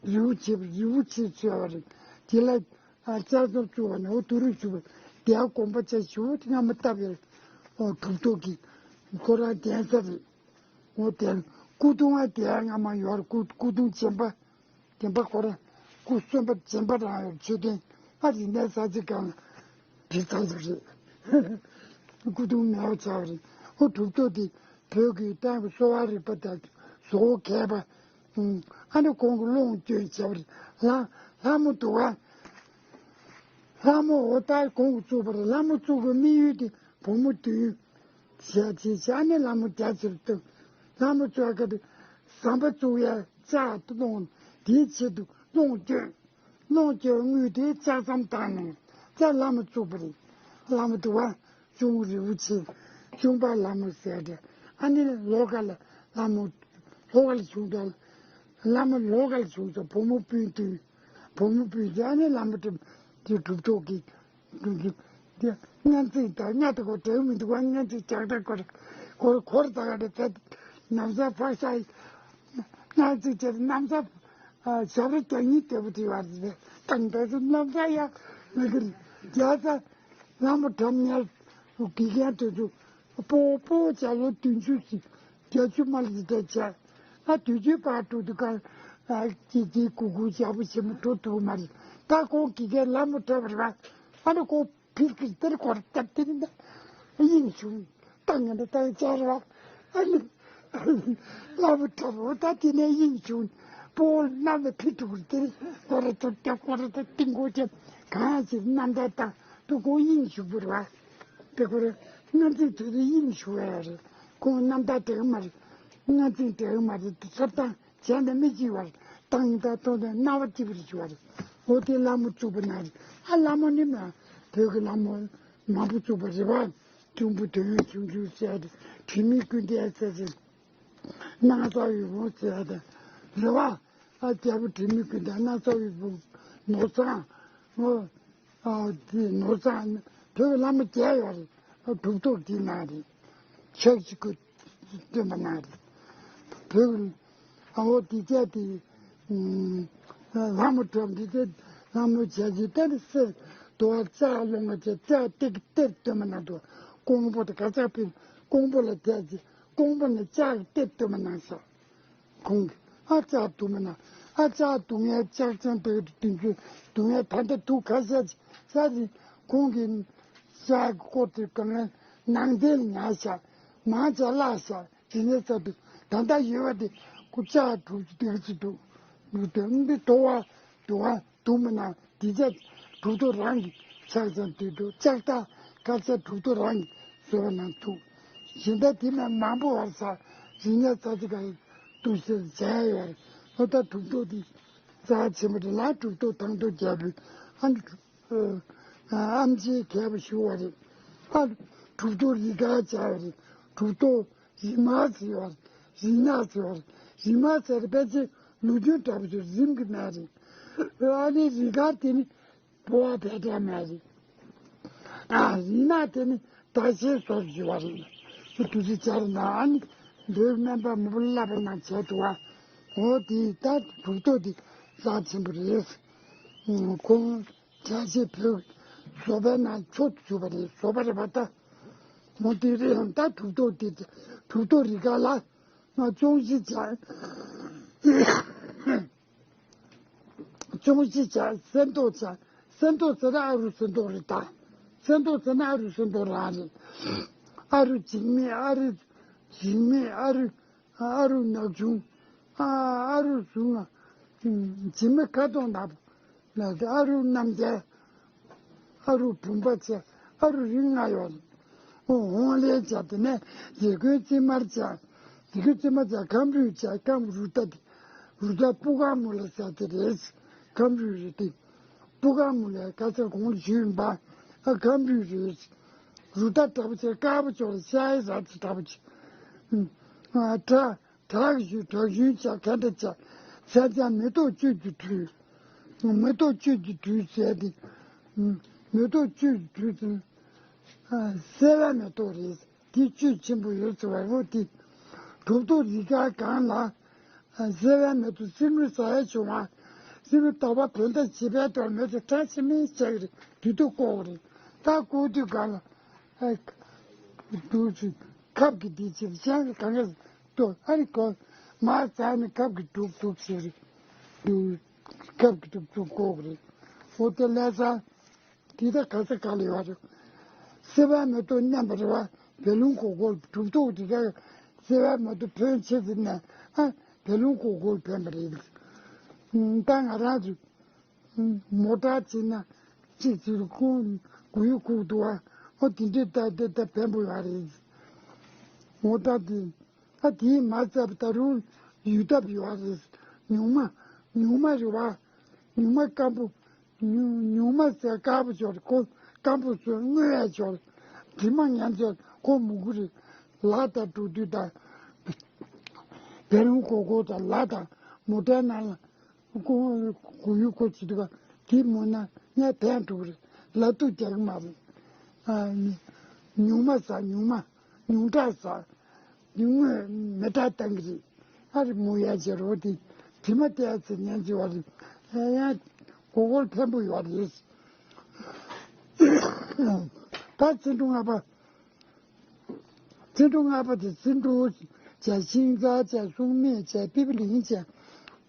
རི་བོ་ཆེ་རི་བོ་ཆེ་ཆེ་བ་རེད། དེ་ལ། ཨ་ལྕགས་ཟམ་བཙུགས་པ་ནས་འོ་དུ་རུ་བཞུགས་པ་དེ་དགོངས་པ་ཆེ་ཞུ་དེ་སྔ་མ་བཏབ་ཡོད། འོ་གྲུབ་ཐོབ་ཀྱི་ཁོ་རང་གདན་ས་རེད། འོ་དེ་སྐུ་གདུང་ཨ་དེ་སྔ་མ་ཡོད་རེད། སྐུ་སྐུ་གདུང་བྱམས་པ་བདེན་པ་ཁོ་རང་སྐུ་གསོན་པ་བྱམས་པ་རང་ཡོད་མཆོད་རྟེན་ཨ་རི་ནས་ས་ཆ་གང་ལ་བྲིས་ཚར་ཡོད་རེད། སྐུ་གདུང་མེད་པ་ཆགས་པ་རེད། འོ་གྲུབ་ཐོབ་དེ་བོད་ཀྱི་ཏང་གི་གསོ་བ་རིག་པ་དང་བཟོ་བོ་མཁས་པ། ཨ་ནི་ཁོང་གི་སློང་སྐྱོན་བྱས་པ་རེད། ལྷ་ལྷ་མོ་འདུག་ག་ལྷ་མོ་འོ་ད་གོང་གི་བཙུགས་པ་རེད། ལྷ་མོ་བཙུགས་པའི་དམིགས་ཡུལ་དེ་བུ་མོ་བདུན་ཞལ་གྱིས་བྱས་ནས་ལྷ་མོ་བརྒྱ་ཕྱིར་བཏང་། ལྷ་མོ་བཙུགས་ཀ་དེ་ཟམ་པ་བཙུགས་ཡ་ལྕགས་སློང་དེའི་ཆེད་དུ་སློང་སྐྱོན། སློང་སྐྱོན་དངུལ་དེ་ལྕགས་ཟམ་བཏང་ནས་ལྕགས་ལྷ་མོ་བཙུགས་པ་རེད། ལྷ་མོ་འདུག་ག་ཅུང་རི་བོ་ཆེ་ཅུང་པ་ལྷ་མོ་ཟེར་ཏེ་ཨ་ནི་ལོ་ག་ལ་ལྷ་མོ་ལོ་ག་ལ་བྱུང་ཙང་ལྷ་མོ་ལོ་ག་ལ་བྱུང་ཙང་བུ་མོ་སྤུན་བདུན། བུ་མོ་སྤུན་བདུན་ཨ་ནི་ལྷ་མོ་དེ་དེ་གྲུབ་ཐོབ་ཀྱི་གྲུབ་ཐོབ་ དེ་སྔ་ཚིག་དང་སྔ་དེ་གོ་འབྲེལ་མི་འདུག་བ། སྔ་ཚིག་ལྕགས་སྒྲ་སྐོར་སྐོར་སྐོར་ད་ག་རེ་ད་ན་བཟའ་ཕག་ཤ་སྔ་ཚིག་བྱས་ན་བཟའ་ཞབས་ར་རྒྱག་ཉིན་བདེ་པོ་དེ་བར་རེད། དང་ད་ཚོ་ན་བཟའ་ཡ་མི་གི་རྒྱ་ས་ལ་མོ་གྲམ་ཉལ་དགེ་རྒན་དེ་ཚོ་སྤོ་སྤོ་བྱ་ལོ་བདུན་ཅུ་ཞིག་བརྒྱད་ཅུ་མ་ལ་ཟིན་བྲལ་བྱས། ཨ་དུས་ཚོད་པར་འགྲོ་དུས་ཀ་ཨ་ཀྱི་ཀྱི་གུ་གུ་བྱ་བོ་ཞིག་མ་འགྲོ་ཐུབ་མ་རེད། ད་ཁོང་དགེ་རྒན་ལ་མོ་གྲམ་རེད་བ། ཨ་ནི་ཁོ་ཕིར་ཕིར་དེར་སྐོར་སྟབས་དེ་ནི་དབྱིངས་ཞུགས་བཏང་ངན་དུ་བཏང་བྱ་རེད་བ། ཨ་ནི་ལ་བུ་ཁྲ་བོ་ད་དེ་ནས་དབྱིངས་ཞུགས་སྤོ་བོ་གནམ་ལ་ཕི་ཐུག་དེར་སྐོར་ར་ཐུག་ཀྱང་སྐོར་ར་ད་ཏིང་གོ་ཅན་གང་ཞིག་རྣམ་ཐར་བཏང་དུ་ཁོ་དབྱིངས་ཞུགས་པོ་རེད་བ། དེ་ཁོ་ར་སྔ་ཚིག་དུས་དུ་དབྱིངས་ཞུགས་ཡ་རེད། ཁོང་རྣམ་ཐར་དེ་ག་མ་རེད། སྔ་ཚིག་དེ་ག་མ་རེད་དུ་ཚབ་བཏང་། བྱས་ན་མི་གཅིག་བར་བཏང་ཡིན་ད་གཏོང་དོན་རྣ་བ་གཅིག་པར་ཞུ་བ་རེད། འོ་དེ་ལ་མོ་བཙུགས་པ་ན་རེད། ཨ་ལ་མོ་ནི་མ་བོད་ཀྱི་ལ་མོ་མང་པོ་བཙུགས་པ་རེད་བ། གཅུང་པོ་དོན་ཡོད་ཆུང་ཆུང་ཟེར་ཏེ་དྲི་མེད་ཀུན་ལྡན་ཟེར་ཏེ་སྣང་ས་འོད་འབུམ་ཟེར་ཏེ་རེད་བ། ཨ་རྒྱལ་པོ་དྲི་མེད་ཀུན་ལྡན་སྣང་ས་འོད་འབུམ་ནོར་བཟང་ངོ་། ཨ་དེ་ནོར་བཟང་བོད་ཀྱི་བླ་མ་བརྒྱད་ཡོད་རེད། གྲུབ་ཐོབ་དེ་ན་རེད། ཕྱག་ཅིག་གུ་སྟོན་པ་ན་རེད། བོད་ཀྱི་ཨ་འོ་དེ་བྱས་དེ་ལྷ་མོ་གྲུབ་འདི་དེ་ལྷ་མོ་བྱས་ཀྱི་ལྟར་གསེར་དུ་བ་ལྕགས་ལོང་བ་བྱས་ལྕགས་ཏིག་ཏིག་སྟོན་པ་ན་འདུག་ཀོང་པོ་དེ་ག་ཚ་ཕིན་ཀོང་པོ་ལ་བྱས་ཀྱི་ཀོང་པོ་ནས་ལྕགས་ཏིག་སྟོན་པ་ན་ས། ཁོང་གིས་ཨ་ལྕགས་བརྡུང་མ་ན་ཨ་ལྕགས་བརྡུང་ཡས་ལྕགས་ཆང་བོད་དུ་བརྡུང་རྒྱུ་བརྡུང་ཡས་ད་ལྟ་དུག་ཁ་ཤས་ཤ་རེད། ཁོང་གིས་ལྕགས་ཀྱི་སྐོར་དེ་གང་ལ་ནང་དེ་ལ་ཉར་ཤག་མང་ཆ་བརླག་ཤག་དེ་ནས་ས་དུ་ད་ལྟ་ཡོད་པ་དེ་ཁོ་ལྕགས་གྲུབ་ཚུལ་དེ་ག་ཚོད་འདུག་འདུག་དེ་འདི་དོ་བ་དུ་བ་བརྡུང་མ་ན་དེ་ལྕགས་གྲུབ་ཐོབ་རང་གི་ཕྱག་ཆང་དུས་དུ་ལྕགས་ཐག་དཀར་ཆ་གྲུབ་ཐོབ་རང་གི་བཟོས་པ་ན་ཐུག་གཞན་དག་དེ་མིན་མང་པོ་བར་ས་རིག་གནས་རྩ་ཆེ་ག་ཏུ་ཤེར་བྱས་ཡོད་རེད། ལོ་ལྟར་གྲུབ་ཐོབ་དེ་རྩ་ཆེན་པོ་རེད་ལ་གྲུབ་ཐོབ་དང་དུ་རྒྱལ་པོའི་ཨ་ནི་ཨམ་ཆིའི་རྒྱལ་པོ་ཞུ་བ་རེད། ཨ་གྲུབ་ཐོབ་རིག་ག་བྱ་བ་རེད། གྲུབ་ཐོབ་རིག་མ་ཟེར་བ་རེད། རིག་གནས་ཟེར་བ་རེད། རིག་མ་ཟེར་བ་ཕལ་ཆེར་ལོ་རྒྱུས་འདྲ་པོ་ཞིག་རིམ་གྱིས་མེད་རེད། ཨ་ནི་རིག་ག་དེ་ནི། འབོ་བ་བས་འབྲས་མེད་རེད། ཨ་ཡིན་ན་དེ་ནི་བདག་གཞན་སོགས་ཞུ་བ་རེད། ཚུ་དུ་ཅི་བྱར་ན་ཨ་ནི་འདོད་སྨན་པ་མུ་པ་ལ་བ་ན་བྱས་འདུག་བ། འོ་དེ་ད་གྲུབ་ཐོབ་དེ་རྩ་ཆེན་པོ་རེད། ཁོང་བྱ་བྱེད་བོད་བཟོ་པའི་ནང་མཆོག་ཏུ་གྱུར་པ་རེད། བཟོ་པ་རེད་པ་ད། འོ་དེ་རེད་ཡང་ད་གྲུབ་ཐོབ་དེ་གྲུབ་ཐོབ་རིག་ག་ལ་ང་ཅུང་ཞིག་བྱ། ཅུང་ཞིག་བྱ། སེམས་རྟོགས་བྱ། སེམས་རྟོགས་ཟེར་ན་ཨ་རུ་སེམས་རྟོགས་རེད་ད། སེམས་རྟོགས་ཟེར་ན་ཨ་རུ་སེམས་རྟོགས་རང་རེད། ཨ་རུ་འཇིགས་མེད། ཨ་རུ་འཇིགས་མེད། ཨ་རུ་ཨ་རུ་ནག་ཆུང་། ཨ་ཨ་རུ་ཟུང་ང་འཇིགས་མེད་ཁ་དོག་ནག་པོ་ནག་ཨ་རུ་རྣམ་རྒྱལ། ཨ་རུ་བུམ་པ་བྱས། ཨ་རུ་རིགས་ལྔ་ཡོད་རེད། འོ་འོང་ལས་བྱས་དེ་ནས་ཡེ་ཀོན་ཙི་མར་བྱས། ཡེ་ཀོན་ཙི་མར་བྱས། ཁམ་རུས་བྱས། ཁམ་རུ་ཏ་དེ་རུ་ཏ་པུ་ག་མུ་ལ་ཟེར་དེ་རེད། ཁམ་རུས་རེད་དེ། པུ་ག་མུ་ལ་ག་ཚ་གོང་ཞུས་ཡིན་པ། ཨ་ཁམ་རུས་རེད། རུ་ཏ་འདྲ་པོ་བྱས་དཀར་པོ་ཅོག་ལ་ཤ་ཡི་ར་ཚ་འདྲ་པོ་བྱས། ཨ་བྲག་བྲག་གི་ཞུ་བྲག་ཞུན་བྱས་ཁ་འདྲ་བྱས། ས་ཆ་མེ་ཏོག་བཅུད་ཀྱི་སྦྲུལ། མེ་ཏོག་བཅུད་ཀྱི་སྦྲུལ་ཟེར་ཏེ། མེ་ཏོག་བཅུད་ཀྱི་སྦྲུལ་ཟེར། ཨ་སེ་བའི་མེ་ཏོག་རེད། དེ་བཅུད་ཆེན་པོ་ཡོད་ཟེར་བ་རེད་དེ། གྲུབ་ཐོབ་རིག་ག་གང་ལ། ཨ་སེ་བའི་མེ་ཏོག་སེ་མོ་ཟ་ཡ་བྱུང་བ། སེ་མོ་ལྟ་བ་བོད་ཟླ་བཞི་པའི་དོན་མེད་ཚེ་བཀྲ་ཤིས་སྨན་ཞིག་རེད། དུས་དུ་བཀོག་རེད། ད་བཀོག་དུས་གང་ལ། ཨ་འདུག་ཚུལ་ཁབ་ཀྱི་དེ་ཕྱིར་གཞན་གྱི་གང་ག་ཏོ་ཨ་རི་ཀོ་མ་ཙ་ནི་ཁབ་ཀྱི་དུག་དུག་ཟེར་དུ་ཁབ་ཀྱི་དུག་དུག་ཀོག་རེད། འོ་དེ་ལས་ས་དེ་ད་ག་ས་ག་ལ་ཡོད་རེད། སེ་བའི་མེ་ཏོག་མནན་པ་རེད་བ། བེ་ལུང་གོ་གོལ་གྲུབ་ཐོབ་དེ་ག་སེ་བའི་མེ་ཏོག་ཕོན་ཆེ་ཟེར་ནས་ཨ་བེ་ལུང་གོ་གོལ་ཕན་པ་རེད། ད་ང་རང་ཚོ། མོ་ཊ་བྱས་ན་གཅིག་ཚུར་ཁོང་གུ་ཡུ་ཁུག་འདུག་ཨ། ཨོ་དེ་འདྲས་ད་དེ་ད་ཕན་པོ་ཡོད་རེད། མོ་ཊ་དེ་ཨ་དེའི་མ་རྩ་བ་ད་རུང་ཡུ་ཐབ་ཡོད་རེད། ཉུང་མ་ཉུང་མ་རེད་བ། ཉུང་མ་སྐམ་པོ། ཉུང་ཉུང་མ་ཟེར་དཀར་པོ་ཅོག་རེད། ཁོ་སྐམ་པོ་ཚོ་སྔོ་ཡ་ཅོག་རེད། དྲི་མ་ཉམས་ཅོག་ཁོ་མུ་གུ་རེད། ལ་ད་འགྲོ་དུས་ད་བེ་རུང་གོ་གོ་ད་ལ་ད་མོ་ཊའི་ནང་ལ། ཀོ་གོ་ཡུ་ཀོ་ཅི་དུ་ག་དེ་མོ་ན་ངས་ཕན་འགྲོ་གི་རེད། ལ་ཏུ་རྒྱག་གི་མ་རེད། ཨ། ཉུང་མ་ཟ། ཉུང་མ། ཉུང་དྲགས་ཟ། ཉུང་ངུས་མི་དྲག་བཏང་གི་རེད། ཨ་རི་མོ་ཡ་བྱེད་རོགས་དེ། དྲི་མ་བལྟས་ཚེ་ཉན་གྱི་བ་རེད། ཡང་མགོ་སྐོར་ཕན་པོ་ཡོད་རེད། ད་ཚིག་འབྲུ་ལྔ་པ། ཚིག་འབྲུ་ལྔ་པ་དེ་ཚིག་འབྲུ་བྱས། ཤིང་ཚ་བྱས། སྲུང་མེད་བྱས། པི་པི་ལིང་བྱས།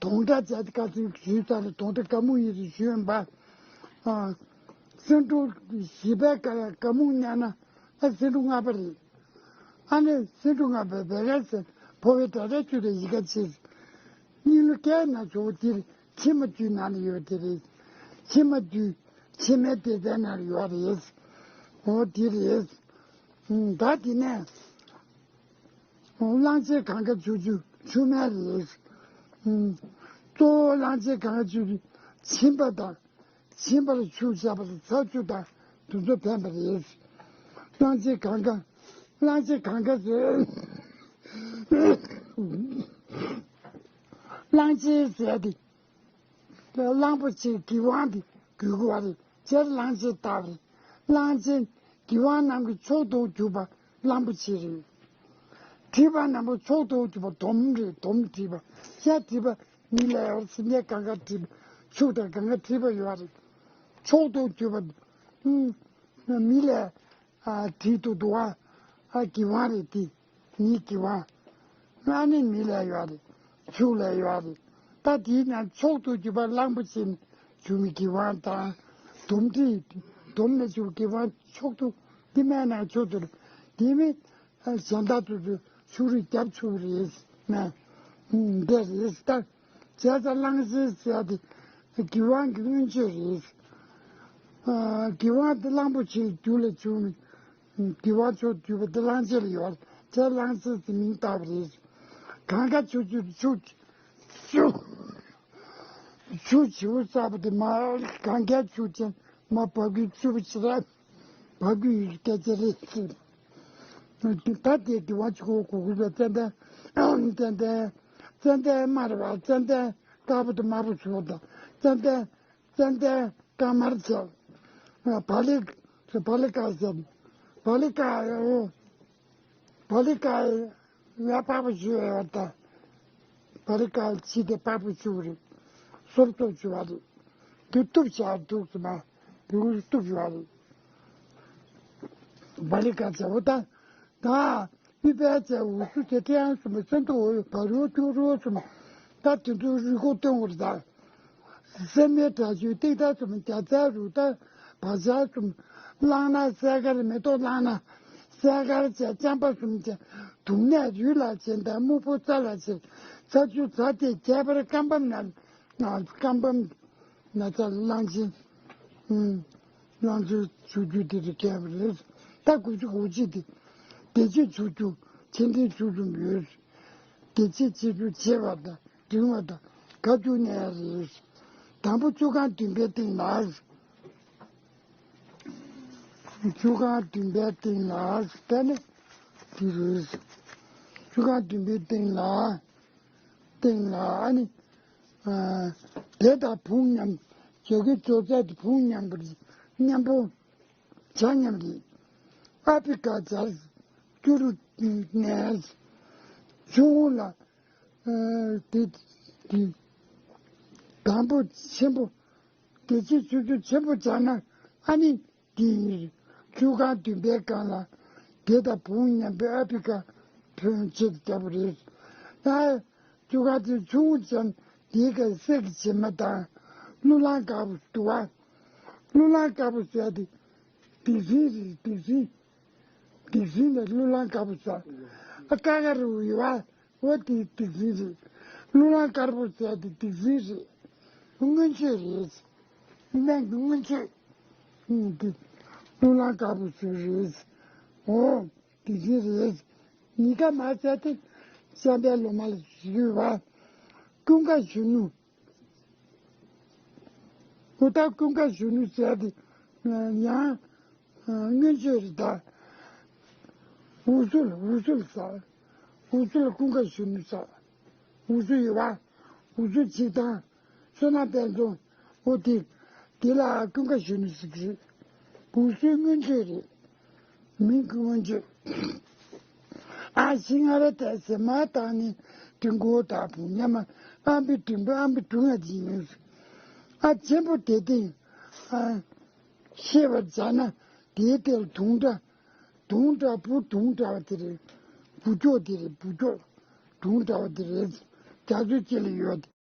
དོང་ཁྲ་བྱས། དེ་ག་ཚོད་ཞུས་ཚར་རེད། དོང་ཁྲ་དཀར་མོ་ཡིན་རེད་ཞུས་ཡོད་པ། ཨ། ཚིག་འབྲུ་བཞི་པའི་ཀ་ཀ་མུག་ཉལ་ན། ཨ། ཚིག་འབྲུ་ལྔ་པ་རེད། ཨ་ནི་ཚིག་འབྲུ་ལྔ་པའི་བེ་རེ་ཟེར། ཕོ་བའི་སྒྲ་སྒྲ་ཆུ་དང་ཡི་ག་ཆེ། སྙིང་ལ་སྐད་ན་ཆོག་དེར། ཕྱི་མ་བཅུའི་ནང་ལ་ཡོད་དེ་རེད། ཕྱི་མ་བཅུ། ཕྱི་མའི་སྡེ་ཚན་ནང་ལ་ཡོད་རེད། འོ་དེ་རེད། ད་དེ་ནས་གླང་ཆེན་གངྒཱ་ཆུ་ཆུ་ཆུ་སྨན་རེད། གཙོ་བོ་གླང་ཆེན་གངྒཱ་ཆུ་ཆུ་མཆིན་པ་དང་། མཆིན་པར་ཆུ་བྱས་པ་དང་། ཚ་ཆུ་དང་དེ་ཚོ་ཕན་པ་རེད། གླང་ཆེན་གངྒཱ། གླང་ཆེན་གངྒཱ་ཟེར། གླང་ཆེན་ཟེར་དེ། གླང་པོ་ཆེའི་གི་ཝང་དེ་གུས་དགོས་པ་རེད། ཕྱིར་གླང་ཆེན་བཏགས་པ་རེད། གླང་ཆེན། གི་ཝང་རྣམས་ཀྱི་མཆོག་ཏུ་གྱུར་པ་གླང་པོ་ཆེ་རེད། བྲིས་པ་རྣམས་པོ་མཆོག་ཏུ་གྱུར་པ་དོམ་རེད། དོམ་བྲིས་པ། ཤ་བྲིས་པ། མི་ལ་ཡོད་སེམས་ཅན་གང་ག་བྲིས་པ། ཕྱུགས་དང་གང་ག་བྲིས་པ་ཡོད་རེད། མཆོག་ཏུ་གྱུར་པ། ཨུམ། མི་ལ། ཨ། བྲིས་འདུག་འདུག་ཨ། ཨ། གི་ཝང་རེད་དེ། མིའི་གི་ཝང་། ཨ་ནི་མི་ལ་ཡོད་རེད། ཕྱུགས་ལ་ཡོད་རེད། ད་དེའི་ནང་མཆོག་ཏུ་གྱུར་པ་གླང་པོ་ཆེ་ནས་བྱུང་བའི་གི་ཝང་དང་། དོམ་དྲི། དོམ་ནས་བྱུང་བའི་གི་ཝང་མཆོག་ཏུ། དེ་སྨན་ནང་མཆོག་ཏུ་རེད། དེ་མིན། ཨ། གཞན་དག་ཚོ་ཚོས་ཕྱུགས་རིགས་རྒྱབ་ཆོག་རེད་སྨན། ཨུམ། འདི་རེད་ད། བྱས་ཙང་གླང་ཆེན་ཟེར་ཡ་དེ་གི་ཝང་གི་མངོན་བརྗོད་རེད། ཨ། གི་ཝང་དེ་གླང་པོ་ཆེའི་རྒྱུད་ལ་བྱུང་བའི་གི་ཝང་མཆོག་གྱུར་པ་དེ་གླང་ཆེན་ལ་ཡོད་རེད། བྱས་གླང་ཆེན་ཟེར་མིང་བཏགས་པ་རེད། གངྒཱ་ཆུ་ཆུ་ཆུ་ཆུ་ཆུ་བྱིའུ་གསར་པ་དེ་མར་གངྒཱའི་ཆུ་ཆེན་མར་འབབ་རྒྱུ་ཆུ་བོ་ཆེ་ར་འབབ་རྒྱུ་ཡོད་སྐད་ཆ་རེད་ཟེར། ད་དེ་གི་ཝང་ཆུ་ཁོ་གོ་གུ་ལ་ཙན་དན་ཙན་དན་ཙན་དན་དམར་བ། ཙན་དན་དཀར་པོ་དང་དམར་པོ་བྱུང་བ་དང་། ཙན་དན་ཙན་དན་དཀར་དམར་བྱས། བ་ལི། བ་ལི་ཀ་ཟེར། བ་ལི་ཀ་ཨོ། བ་ལི་ཀ་ཡ་པགས་པ་བྱུག་ཡ་ད། བ་ལི་ཀ་ཕྱི་དེ་པགས་པ་བྱུག་རེད། སོབ་སོབ་བྱུག་པ་རེད། དེ་གཏུབ་བྱ་འདུག་སེ་མ། བེའུ་གཏུབ་བྱུག་པ་རེད། བ་ལི་ཀ་བྱ་བོ་ད། ད། ཨུཏྤལ་བྱས། འུ་ཚོ་དེ་ཁྲེང་གསུམ་པ་སེ་འདུག་འོ་བ་རུ་ཀྱུ་རུ་གསུམ། ད་དེ་ཚོ་རུས་ཁོག་སྟོན་དགོས་རེད་ད། སེན་མོའི་སྒྲ་ཆུ་ཏིག་ཏག་གསུམ། རྒྱ་ཚ་རུ་ད་བ་ཆ་གསུམ། གླང་ནག་སེར་དཀར། མེ་ཏོག་གླང་ནག་སེར་དཀར་བྱས། རྐྱང་པ་གསུམ་བྱས། དུག་ནད་རུས་ལ་བྱིན་དང་། སྨུག་པོ་རྩ་ལ་བྱིན། ཚ་ཆུ་ཚ་དེ་ཁྱད་པར་སྐམ་པམ་ན། སྐམ་པམ་ན་ཚ་གླང་ཆེན། ཨུམ། གླང་ཆེན་བྱུག་རྒྱུ་དེ་རེད། ཁྱད་པར་རེད། ད་དགུ་བཅུ་གོ་གཅིག་དེ། བདེ་སྐྱིད་བྱུག་རྒྱུ། ཆེ་འབྲིང་བྱུག་རྒྱུ་ཡོད། བདེ་སྐྱིད་ཆེ་རྒྱུ་ཆེ་བ་དང་། འབྲིང་བ་དང་། ག་རྒྱུ་ནས་རེད། དང་པོ་ཆུ་ཁང་བདུན་པའི་སྟེང་ལ། ཆུ་ཁང་བདུན་པའི་སྟེང་ལ། ད་ནི་དེ་རེད། ཆུ་ཁང་བདུན་པའི་སྟེང་ལ། སྟེང་ལ་ཨ་ནི། ཨ། དེ་དང་བུ་མཉམ། ཇོ་ཁེ་ཇོ་ཚ་དེ་བུ་མཉམ་པོ་རེད། མཉམ་པོ། ཇ་མཉམ་རེད། ཨ་ཕི་ཀ་ཇར་ཀྱུ་རུ་ནས་ཆུང་ངུ་ལ། ཨ། དེ་དེ་དང་པོ་ཆེན་པོ། དེ་ཅི་ཆུ་ཆུ་ཆེན་པོ་ཇ་ན་ཨ་ནི། དེ་ཡིན། ཆུ་ཁང་བདུན་པའི་སྒང་ལ་དེ་དང་བུ་མཉམ་པའི་ཨ་ཕི་ཀ་ཕོན་ཆེ་རྒྱབ་རེད། ད་ཆུ་ཁང་དེ་ཆུང་ངུ་ཅན་དེའི་ཀ་གསེར་གྱི་བྱེ་མ་དང་། གླུ་ལང་དཀར་པོ་འདུག་བ། གླུ་ལང་དཀར་པོ་ཟེར་དེ་སྡིག་སྲིན་རེད། སྡིག་སྲིན། སྡིག་སྲིན་ལ་གླུ་ལང་དཀར་པོ་ཟེར། ཨ། ཀ་ཀ་རུ་ཡོད་བ། འོ་དེ་སྡིག་སྲིན་རེད། གླུ་ལང་དཀར་པོ་ཟེར་དེ་སྡིག་སྲིན་རེད། མངོན་སྤྱོད་རེད། སྨན་གྱི་མངོན་སྤྱོད། ཨུམ། དེ་གླུ་ལང་དཀར་པོ་ཟེར་རེད། འོ་དེ་སྡིག་སྲིན་རེད། གཉིས་ཀ་མ་བྱས་ཏེ་བྱམས་པའི་ལོ་མ་ལ་ཞུས་པ། ཀུན་དགའ་གཞོན་ནུ། འོ་ད་ཀུན་དགའ་གཞོན་ནུ་ཟེར་དེ་ཡང་མངོན་སྤྱོད་རེད་ད། འུ་ཚོ་ལ་འུ་ཚོ་ལ་ཟེར། འུ་ཚོ་ལ་ཀུན་དགའ་གཞོན་ནུ་ཟེར། འུ་ཚོ་ཡོད་པ། འུ་ཚོ་གཅིག་དང་། བསོད་ནམས་དཔལ་འཛོམས། འོ་དེ། དེ་ལ་ཀུན་དགའ་གཞོན་ནུ་ཟེར་གྱི་རེད། འུ་ཚོའི་མངོན་སྤྱོད་རེད། མི་ཀུན་མ་འཇོག་ཨ་ཤི་ང་ར་ཏེ་སེ་མ་ཏང་ནི་ཏིང་གོ་ད་བུ་ཉ་མ་ཨམ་པི་ཏིང་པ་ཨམ་པི་ཏུང་ཨ་ཇི་ཉུ་ཨ་ཆེན་པོ་དེ་ཏིང་ཨ་ཤེས་པར་བྱ་ན་དེའི་ཏེ་དུང་འདྲ་དུང་འདྲ་བུ་དུང་འདྲ་བ་དེ་རེད། བུ་ཀྱོག་དེ་རེད། བུ་ཀྱོག་དུང་འདྲ་བ་དེ་རེད། རྒྱ་མཚོ་ཅི་ལ་ཡོད།